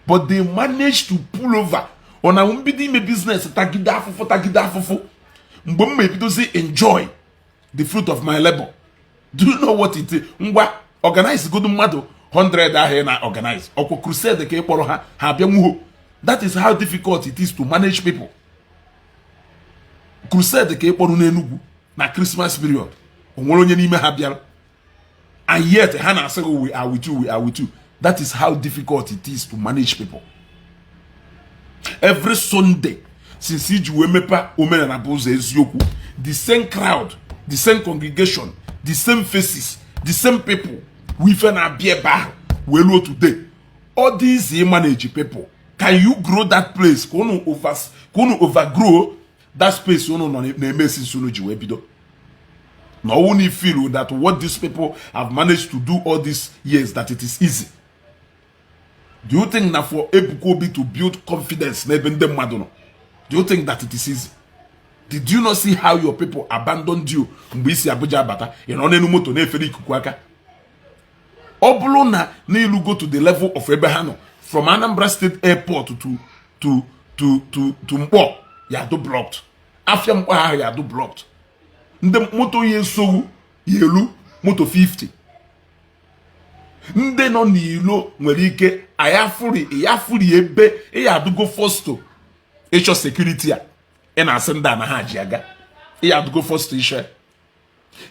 But they managed to pull over. Ọ na mbido ime business, tagide afụfụ, tagide afụfụ, mgbe m ma ebidozi enjoy the fruit of my labor. Do you know what it is? Ngwa, organize godu mmadụ 100 ahụ ị na organize ọkwa crusade ka ị kpọrọ ha, ha abịa nwuho. That is how difficult it is to manage people. Crusade ka ị kpọrọ n'Enugu na Christmas period, o nwere onye n'ime ha bịara? And yet ha na-asị gị, "We are with you, we are with you." That is how difficult it is to manage people. Every Sunday since iji wee mepe Omenala Bụ Ụzọ Eziokwu, the same crowd, the same congregation, the same faces, the same people wife na-abịa ebe ahụ wee ruo today. All these manage people, can you grow that place ka unu overgrow that space unu nọ na-eme since unu ji wee bido? Na ọwụ na feel that what these people have managed to do all these years, that it is easy? Do you think na for Ebuka Obi to build confidence n'ebe ndị mmadụ nọ, do you think that it is easy? Did you not see how your people abandoned you mgbe isi Abuja abata? Ị nọ n'elu moto na-efere ikuku aka. Ọ bụrụ na n'ilu go to the level of ebe ha nọ from Anambra State Airport to Mkpọ ya do blocked, afịa Mkpọ ahụ ya do blocked, ndị moto ya esogbu ya elu moto 50, ndị nọ n'ilo nwere ike ayafuri yafuri ebe ị ya adụgo first ịchọ security a ị na-asị ndị a na ha ji aga, ị ya adụgo first ịchọ,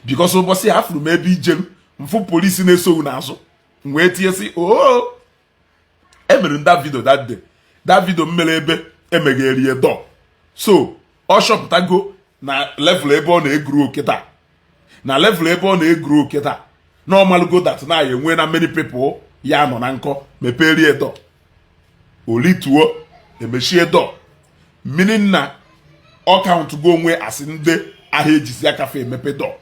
because ụbọchị afụrụ m ebe ijeru mfụ polisi na-esogbu n'azụ, m wee tinye sị oo emere m that video that day. That video m mere ebe emegherie door, so ọ chọpụtago na level ebe ọ na-eguru kịta, na level ebe ọ na-eguru kịta na ọmalụgo that na ya enwe na many people ya nọ na nkọ meperie door, olituo emechie door, meaning na ọ count go onwe asị ndị ahịa ejizi aka fa emepe door.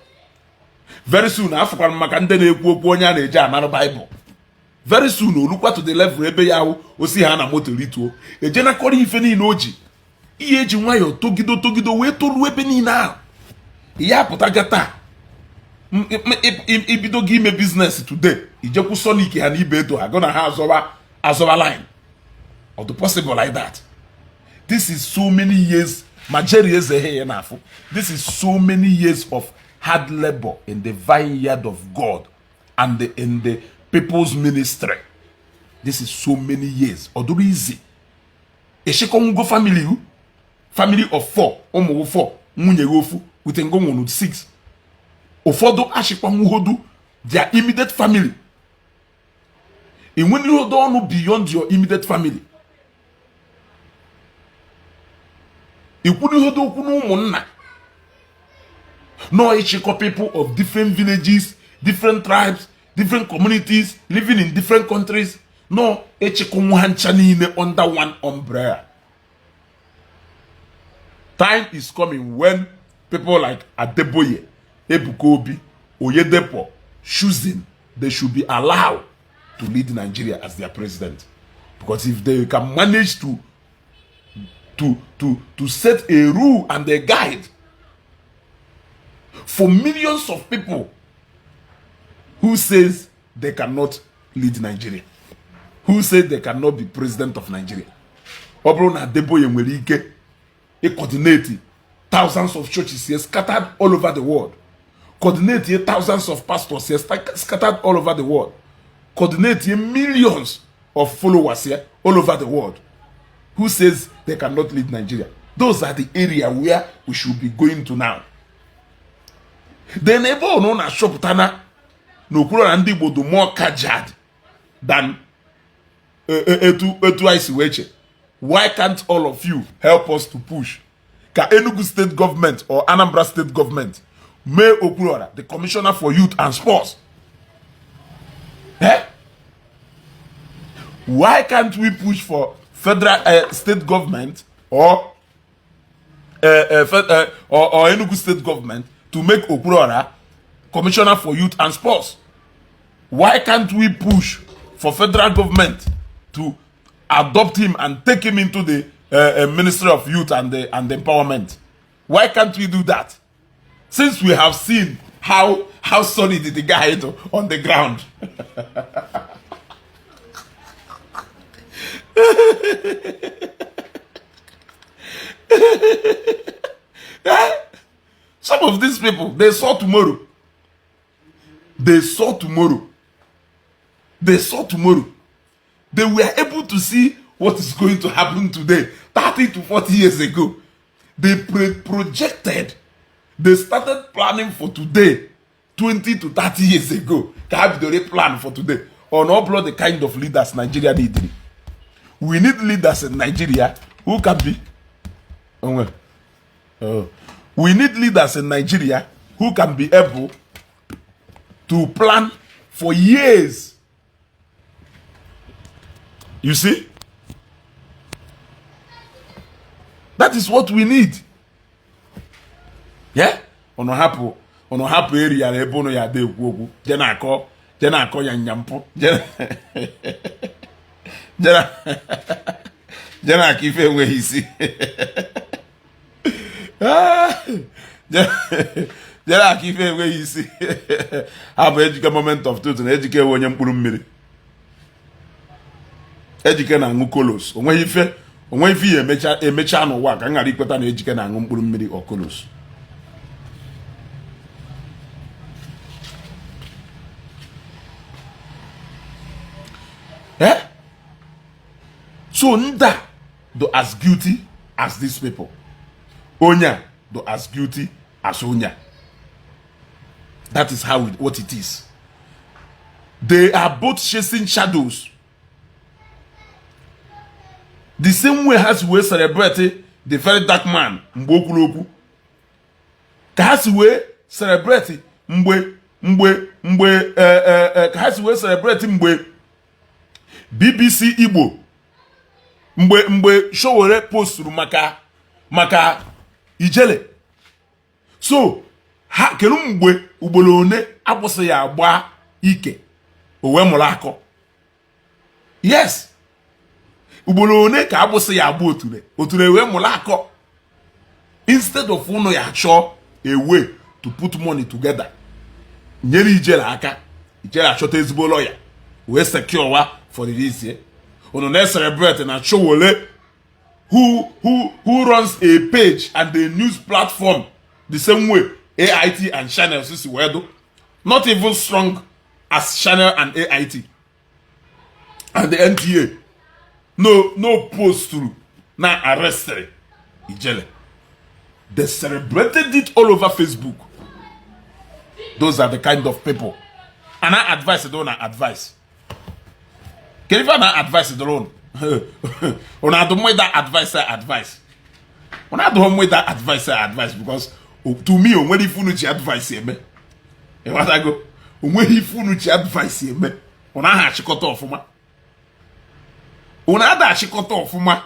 Very soon afụkwara m maka ndị na-ekwu okwu onye a na-eji anarụ Baịbụl. Very soon olukwa to the level ebe ya ahụ osi ha na moto rituo ejenakọrọ ife niile o ji ihe eji nwayọọ togido togido wee toruo ebe niile ahụ ya apụtaga taa. Ibido gị ime business today, ijekwu Sonic ha na ibe edo ha go na ha azọba azọba line. Ọ dị possible like that? This is so many years ma Jerry Eze ya na-afụ. This is so many years of hard labor in the vineyard of God and in the people's ministry. This is so many years. Ọ dụrụ easy ịchịkọnwugo family hu family of four, ụmụ four, nwunye gị ofu with ngo nwụrụ six. Ụfọdụ achịkwanwuhodu their immediate family. Enwenihodo ọnụ beyond your immediate family. Ikwunihodo okwu na ụmụnna nọ ịchịkọ people of different villages, different tribes, different communities living in different countries, nọ ịchịkọ ha ncha niile under one umbrella. Time is coming when people like Adeboye, Ebuka Obi, Oyedepo choosing, they should be allowed to lead Nigeria as their president, because if they can manage to set a rule and a guide for millions of people who says they cannot lead Nigeria, who say they cannot be president of Nigeria. Ọ bụrụ na Adeboye nwere ike coordinate thousands of churches here scattered all over the world, coordinate thousands of pastors here scattered all over the world, coordinate millions of followers here all over the world, who says they cannot lead Nigeria? Those are the area where we should be going to now. Then ebe ọ nọ na-achọpụta na n'okpuru na ndị Igbo dị more kajad than etu anyị si wee che. Why can't all of you help us to push ka Enugu State Government or Anambra State Government mee Okwuluora the commissioner for youth and sports? Eh? Why can't we push for federal state government or Enugu state government to make Okwuluora commissioner for youth and sports? Why can't we push for federal government to adopt him and take him into the Ministry of Youth and Empowerment? Why can't we do that? Since we have seen how solid the guy is on the ground. Some of these people, they saw tomorrow. They saw tomorrow. They saw tomorrow. They were able to see what is going to happen today, 30 to 40 years ago. They projected. They started planning for today, 20 to 30 years ago. Ka ha bidoro plan for today. On all the kind of leaders Nigeria need. We need leaders in Nigeria who can be. Oh. We need leaders in Nigeria who can be able to plan for years. You see? That is what we need. Yeah? Unu hapụ unu hapụ eri ya ebe unu ya ada ekwu okwu je na-akọ je na-akọ ya nyampụ je je na-akọ ife enweghị isi je na-akọ ife enweghị isi ha bụ Ejike moment of truth na Ejike wụ onye mkpụrụ mmiri Ejike na-aṅụ kolos onweghị ife onweghị ife ya emecha emecha n'ụwa ka m ghara ikweta na Ejike na-aṅụ mkpụrụ mmiri or kolos. Eh? So ndị a dị as guilty as these people. Onye a dị as guilty as onye a. That is how it, what it is. They are both chasing shadows. The same way ha si wee celebrate the very dark man mgbe o kwuru okwu ka ha si wee celebrate mgbe mgbe mgbe eh, eh, eh, ka ha si wee celebrate mgbe BBC Igbo mgbe mgbe Sowore posturu maka maka Ijele. So ha kedu mgbe ugboro one agbụsị ya agba ike o wee mụrụ akọ? Yes, ugboro one ka agbụsị ya agba otule otule wee mụrụ akọ. Instead of unu ya chọọ a way to put money together nyere Ijele aka, Ijele achọta ezigbo lawyer wee secure wa for the this unu na-celebrate na Sowore who runs a page and a news platform the same way AIT and Channels si wee do, not even strong as Channel and AIT and the NTA no no post through na arrested Ijele. They celebrated it all over Facebook. Those are the kind of people. And I advice don't advice. Kedu ife na advice dụrụ unu? Unu adụ mma ịda advice advice. Unu adụghị mma ịda advice advice because to me o nwere ife unu ji advice eme. Ịghọtago? O nweghị ife unu ji advice eme. Unu aha achịkọta ọfụma. Unu ada achịkọta ọfụma.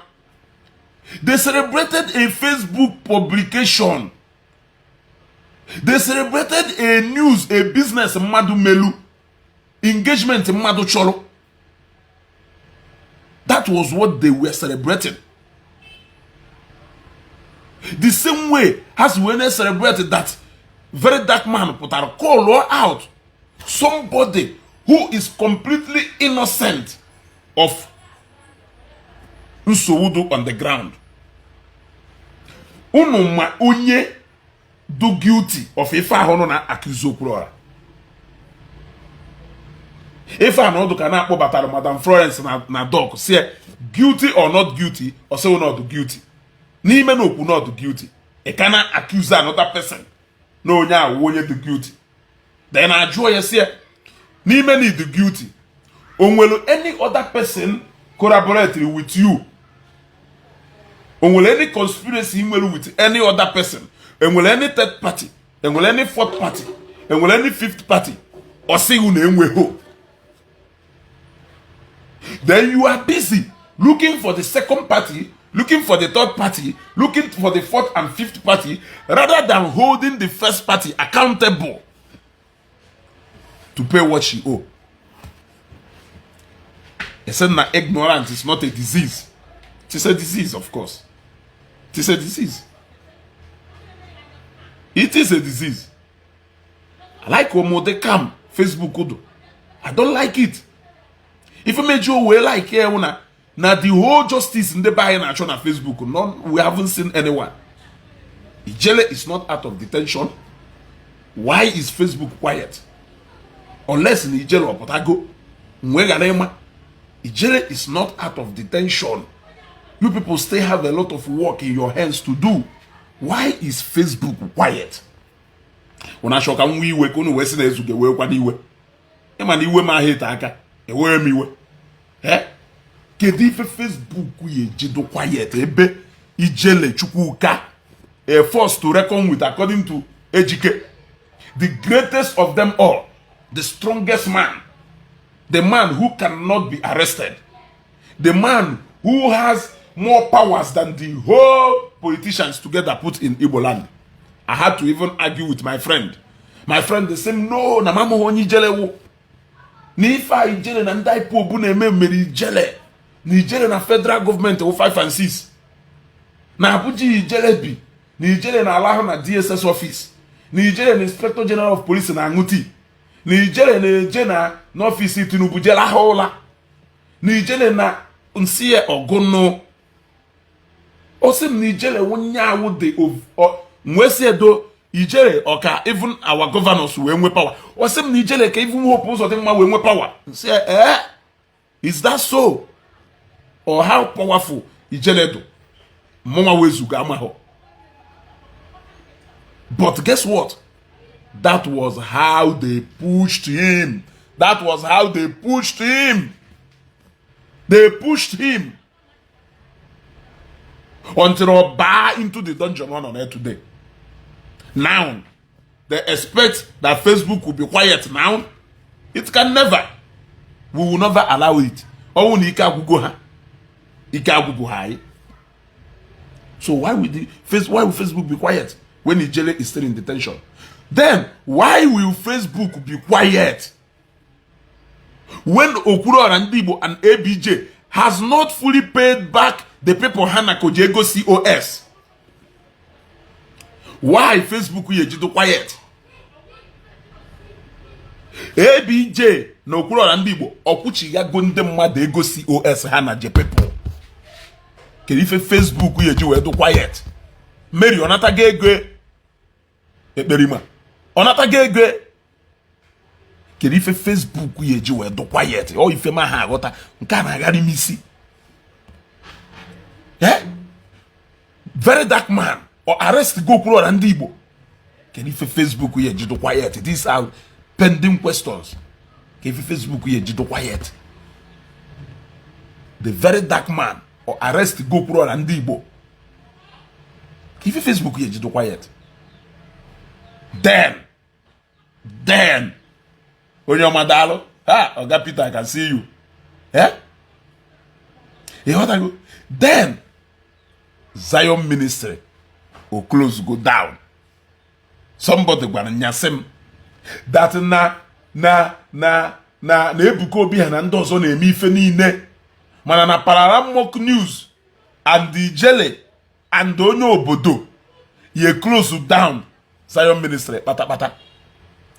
They celebrated a Facebook publication. They celebrated a news, a business mmadụ melu, engagement mmadụ chọrọ. That was what they were celebrating. The same way as when they celebrated that very dark man pụtara call out somebody who is completely innocent of nsogbu dị on the ground. Unu ma onye dị guilty of ife ahụ nọ na accuse Okwuluora. Ife a na ọdụ ka na-akpọbatara Madam Florence na na dock si guilty or not guilty, or say not guilty. N'ime na okwu not guilty, ị ka na accuse another person na onye ahụ onye dị guilty. Then ajụọ ya si n'ime na ịdị guilty, o nwere any other person collaborate with you? O nwere any conspiracy nwere with any other person? Enwere any third party? Enwere any fourth party? Enwere any fifth party? Ọ sịghị na enweghị. Then you are busy looking for the second party, looking for the third party, looking for the fourth and fifth party, rather than holding the first party accountable to pay what she owe. He said na ignorance is not a disease. It is a disease, of course. It is a disease. It is a disease. I like Omode Cam Facebook udo. I don't like it. Ife meji o wee like ya na the whole justice ndị be anyị na-achọ na Facebook, none, we haven't seen anyone. Ijele is not out of detention. Why is Facebook quiet? Unless na Ijele ọpụtago wee ghara ịma. Ijele is not out of detention. You people still have a lot of work in your hands to do. Why is Facebook quiet? Unu achọ ka m nwee iwe ka unu wee sị na ezuge wee kwa n'iwe. Ịma na iwe m ahụ ete aka ewee m iwe. Eh? Kedu ife Facebook ya ejido quiet ebe Ijele Chukwuka, a force to reckon with according to Ejike, the greatest of them all, the strongest man, the man who cannot be arrested, the man who has more powers than the whole politicians together put in Igbo land? I had to even argue with my friend. My friend, they say no, na mama onye Ijele wụ. Na ife a Ijele na ndị IPOB na-eme mere Ijele. Na Ijele na federal government wụ 5 and 6. Na Abuja Ijele bi. Na Ijele na ala ahụ na DSS office. Na Ijele na Inspector General of Police na-aṅụ tii. Na Ijele na-eje na n'office Tinubu jele ahụ ụla. Na Ijele na nsị ya ọgụnụ. O sị m na Ijele wụ awụ dị nwee edo Ijele ọka even our governors wee nwee power. O sị m na Ijele ka even Hope Uzodimma wee nwee power. Nsị ya, eh, is that so? Or how powerful Ijele do? Mụnwa wezuga amahọ. But guess what? That was how they pushed him. That was how they pushed him. They pushed him until ọ baa into the dungeon ọ nọ there today. Now, they expect that Facebook will be quiet now. It can never. We will never allow it. Ọnwụ na ike agwụgo ha. Ike agwụgo ha anyị. So why will Facebook be quiet when Ijele is still in detention? Then why will Facebook be quiet when Okwuluora Ndị Igbo and ABJ has not fully paid back the people ha na Kojego COS? Why Facebook ya ejido quiet? ABJ na Okwuluora Ndị Igbo ọkwụchighago ndị mmadụ ego COS ha na je people. Kedu ife Facebook ya eji wee do quiet? Mary ọ natago ego ekperima, ọ natago ego. Kedu ife Facebook ya eji wee do quiet? Ọ ife ma ha aghọta nke a na-agharị m isi. Eh? Very Dark Man ọ arrest go Okwuluora Ndị Igbo. Kedu ife Facebook ya eji do quiet? These are pending questions. Kedu ife Facebook ya eji do quiet? The Very Dark Man ọ arrest go Okwuluora Ndị Igbo. Ka ife Facebook ya eji do quiet? Then onye ọma, daalụ. Ha Oga Peter, I can see you. Eh, ịghọtago? Then Zion Ministry o close go down. Somebody gwara nyasị m that na Ebuka Obi ha na ndị ọzọ na-eme ife niile, mana na Pararamok News and Ijele and onye obodo ye close down Zion Ministry kpatakpata.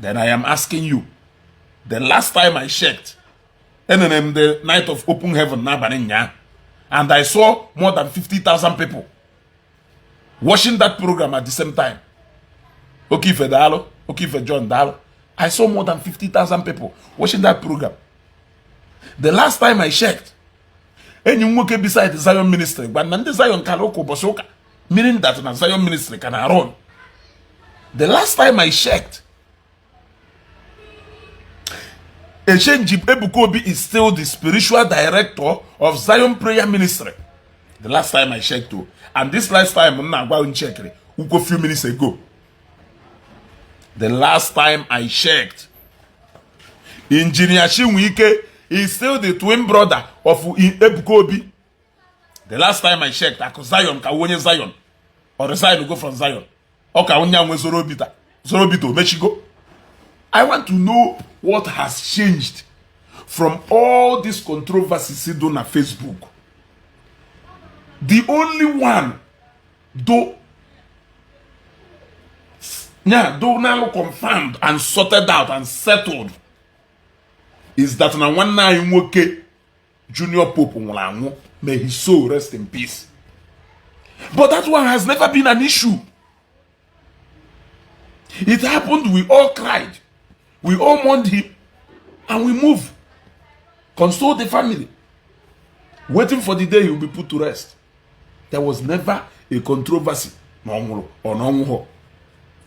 Then I am asking you, the last time I checked, enene m the Night of Open Heaven n'abalị nyaa and I saw more than 50,000 people watching that program at the same time. Okife, daalụ. Okife John, daalụ. I saw more than 50,000 people watching that program. The last time I checked, enyi m nwoke beside Zion Ministry gwa na ndị Zion kara ụka ụbọchị ụka, meaning that na Zion Ministry ka na run. The last time I checked, Echenji Ebuka Obi is still the spiritual director of Zion Prayer Ministry. The last time I checked too. And this last time m na-agwa m checkiri ukwo few minutes ago. The last time I checked, Engineer Chinwike Is still the twin brother of Ebuka Obi. The last time I checked, Akụ Zion ka onye Zion or resign go from Zion. Ọ ka onye nwe Zoro Bita. Zoro Bita omechigo. I want to know what has changed from all this controversy do na Facebook. The only one do yeah, do now confirmed and sorted out and settled is that na nwanne anyị nwoke Junior Pope nwụrụ anwụ. May his soul rest in peace. But that one has never been an issue. It happened, we all cried, we all mourned him, and we move, console the family, waiting for the day he will be put to rest. There was never a controversy na ọ nwụrụ or na ọ nwụghọ.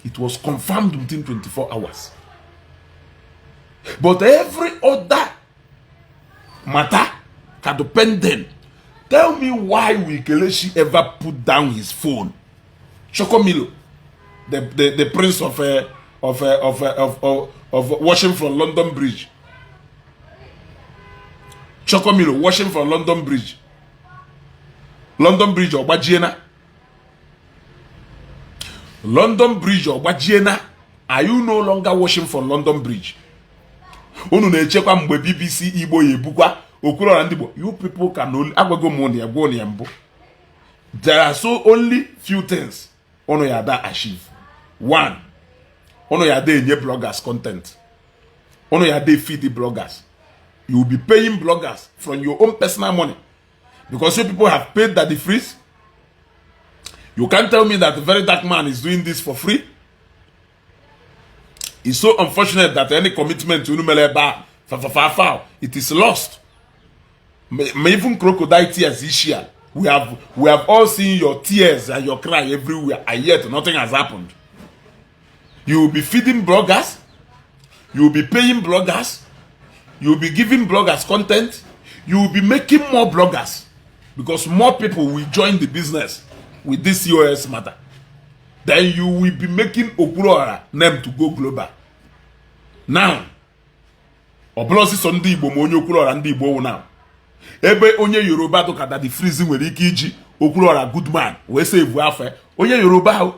It was confirmed within 24 hours. But every other matter ka dependent. Tell me why Kelechi ever put down his phone. Chokomilo, the prince of washing from London Bridge. Chokomilo washing from London Bridge. London Bridge ọgbajiena. London Bridge ọgbajiena. Are you no longer washing from London Bridge? Unu na-echekwa mgbe BBC Igbo ya ebukwa Okwuluọra ndị Igbo. You people can only agwago m unu ya, gwa unu ya mbụ. There are so only few things unu ya ada achieve. One, unu ya ada enye bloggers content. Unu ya ada feed the bloggers. You will be paying bloggers from your own personal money because you people have paid Daddy Freeze. You can't tell me that the Very Dark Man is doing this for free. It's so unfortunate that any commitment unu mere ebe a fa fa fa, it is lost. Ma even crocodile tears issue, we have all seen your tears and your cry everywhere, and yet nothing has happened. You will be feeding bloggers, you will be paying bloggers, you will be giving bloggers content, you will be making more bloggers because more people will join the business with this COS matter. Then you will be making Okwuluora name to go global. Now, ọ bụla ọsịsọ ndị Igbo ma onye Okwuluora ndị Igbo wụ now. Ebe onye Yoruba dụka Daddy Freeze nwere ike iji Okwuluora Goodman wee save afọ. Onye Yoruba ahụ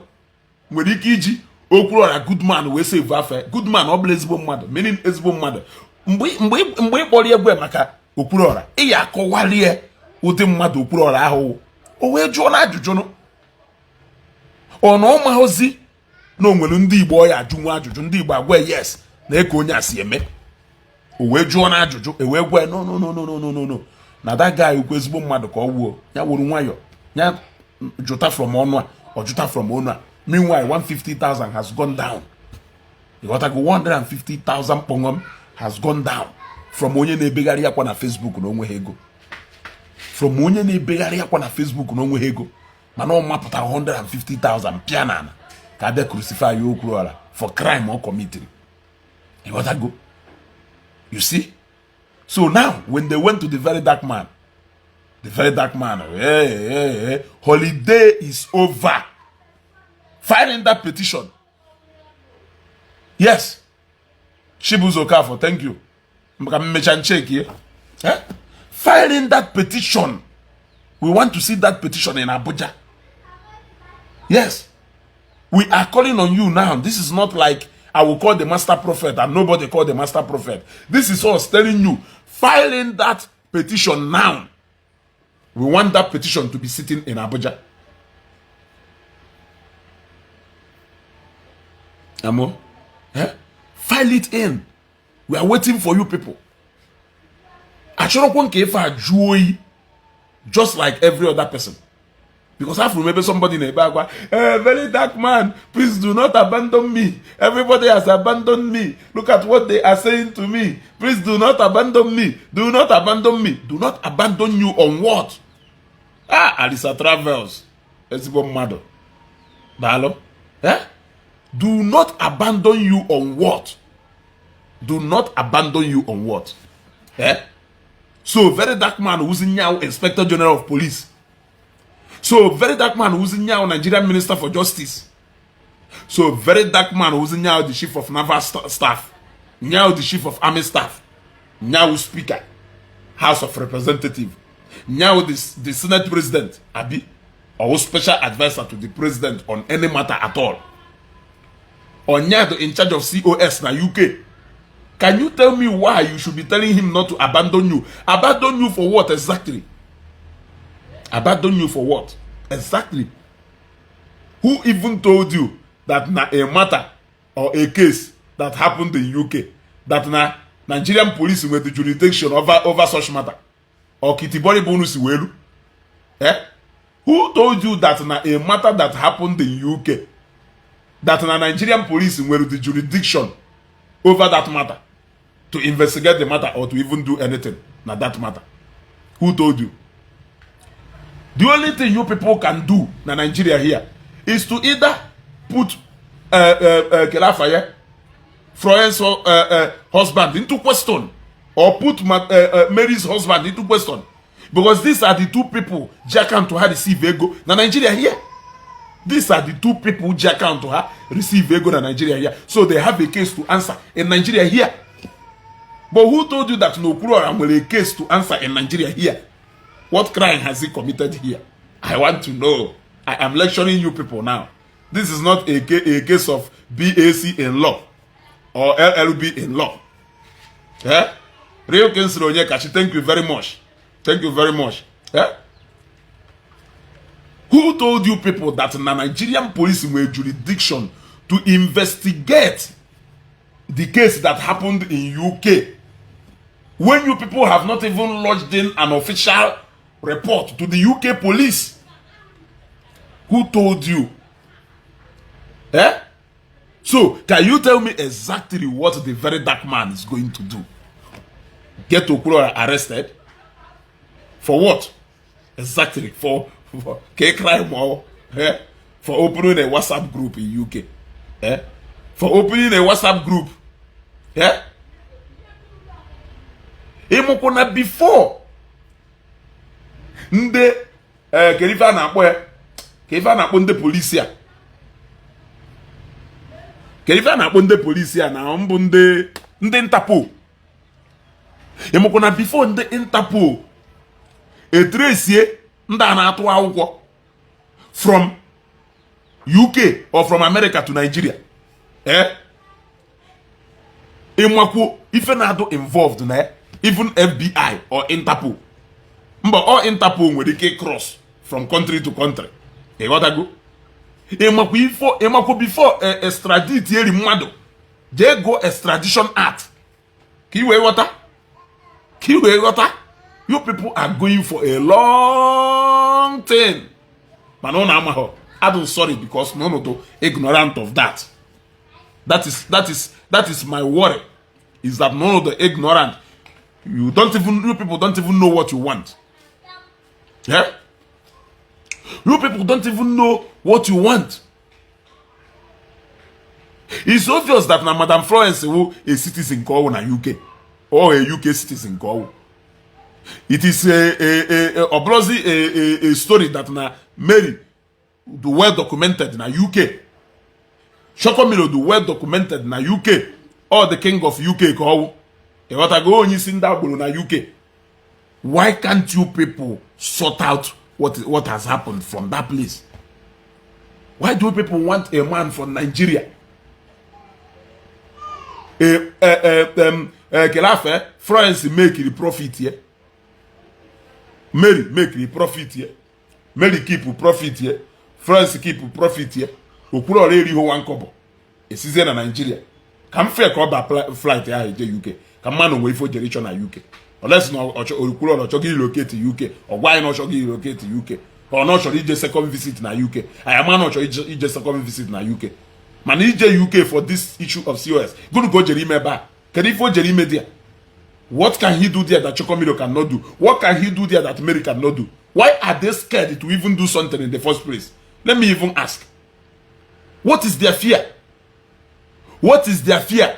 nwere ike iji Okwuluora Goodman wee save afọ. Goodman ọ bụla ezigbo mmadụ, meaning ezigbo mmadụ. Mgbe ị kpọrọ egwe maka Okwuluora, ị ya akọwalie ụdị mmadụ Okwuluora ahụ, o wee jụọ na ajụjụ nụ ọ na ọ maghịzi na o nwere ndị Igbo ọ ya ajụ nwa ajụjụ, ndị Igbo agwa yes na eke onye a si eme. O wee jụọ na ajụjụ, e wee gwa ya, "No, no, no, no, no, no, no, na that guy ukwu ezigbo mmadụ ka ọ wuo ya wuru nwayọ ya jụta from ọnụ a, ọ jụta from ọnụ a." Meanwhile, 150,000 has gone down. Ịghọtago? 150,000 kpọngọm has gone down from onye na-ebegharị akwa na Facebook na onweghị ego, from onye na-ebegharị akwa na Facebook na onweghị ego, mana ọ mapụtara 150,000 pịa n'ala ka abịa crucify ya Okwuluora for crime ọ committed. Ịghọtago? You see? So now when they went to the Very Dark Man, the Very Dark Man, "Hey, hey, hey, holiday is over." Filing that petition, yes. Chibuzo Okafor, thank you. Maka mmecha ncheki, eh? Filing that petition, we want to see that petition in Abuja. Yes, we are calling on you now. This is not like I will call the master prophet and nobody call the master prophet. This is us telling you, filing that petition now. We want that petition to be sitting in Abuja. Amo, eh? File it in. We are waiting for you people. Achọrọkwa nke ife a jụọ oyi just like every other person, because after maybe somebody na-ebe akwa, "Eh, Very Dark Man, please do not abandon me. Everybody has abandoned me. Look at what they are saying to me. Please do not abandon me. Do not abandon me." Do not abandon you on what? Ah, Alisa Travels, ezigbo mmadụ, daalụ. Eh? Do not abandon you on what? Do not abandon you on what? Eh? So Very Dark Man who's now Inspector General of Police, so Very Dark Man who's now Nigerian Minister for Justice, so Very Dark Man who's now the Chief of Naval Staff, now the Chief of Army Staff, now Speaker. House of Representative, nyawo the Senate President, abi or special adviser to the president on any matter at all, Onyado in charge of COS na UK. Can you tell me why you should be telling him not to abandon you? Abandon you for what exactly? Abandon you for what exactly? Who even told you that na a matter or a case that happened in UK, that na Nigerian police nwere the jurisdiction over such matter? Or kitibori bụ si welu, eh? Who told you that na a matter that happened in UK, that na Nigerian police nwere the jurisdiction over that matter to investigate the matter or to even do anything na that matter? Who told you? The only thing you people can do na Nigeria here is to either put Kelafaya, Florence husband into question or put Mary's husband into question, because these are the two people ji account ha receive ego na Nigeria here. These are the two people ji account ha receive ego na Nigeria here, so they have a case to answer in Nigeria here. But who told you that Okwuluora nwere a case to answer in Nigeria here? What crime has he committed here? I want to know. I am lecturing you people now. This is not a case of BAC in law or LLB in law, eh? Real Kingsley Onyekachi, thank you very much. Thank you very much, eh? Who told you people that na Nigerian police nwere jurisdiction to investigate the case that happened in UK when you people have not even lodged in an official report to the UK police? Who told you? Eh? So, can you tell me exactly what the Very Dark Man is going to do? Get Okwuluora arrested? For what? Exactly. For K crime or, eh? For opening a WhatsApp group in UK. Eh? For opening a WhatsApp group. Eh? Ịmụkwụ na before ndị kedu ife a na-akpọ ya, ka ife a na-akpọ ndị polisi a, kedu ife a na-akpọ ndị polisi a na mbụ, ndị Interpol. Ịmụkwụ na before ndị Interpol etrace ndị a na-atụ akwụkwọ from UK or from America to Nigeria, eh, ịmakwu ife na-adụ involved na ya, even FBI or Interpol, mba, ọ Interpol nwere ike cross from country to country, ịghọtago? Ịmakwa ifo, ịmakwa before extradite eri mmadụ, jee go Extradition Act ka ị wee ghọta, ka ị wee ghọta. You people are going for a long thing, mana ụnụ amaghọ. Adụ sorry, because na ụnụ too ignorant of that. That is my worry, is that none of the ignorant. You don't even, you people don't even know what you want. Yeah, you people don't even know what you want. It's obvious that na Madam Florence wu a citizen ka ọ wụ na UK, or a UK citizen ka ọ wụ. It is a ọbụrụzi a story that na Mary do well documented na UK. Chokomilo do well documented na UK. All the king of UK ka ọ wụ, ịghọtago? Onye isi ndị agboro na UK. Why can't you people sort out what has happened from that place? Why do people want a man from Nigeria? Kelafe Florence make the profit here, Mary make the profit here, Mary keep profit here, Florence keep profit here. Okwuluora erighị one kobo. Esizie na Nigeria ka m fee ka ọ ba flight ahụ eje UK, ka mmanụ nwee ife o jere ịchọ na UK, unless na Okwuluora ọ chọghị relocate UK. Ọ gwa anyị na ọ chọghị relocate UK, ka ọ na ọ chọrọ ije second visit na UK. Anyị ama na ọ chọrọ ije second visit na UK, mana ije UK for this issue of COS, gịnị ka o jere ime ebe a? Kedu ife o jere ime there? What can he do there that Chokomilo cannot do? What can he do there that Mary cannot do? Why are they scared to even do something in the first place? Let me even ask, what is their fear? What is their fear?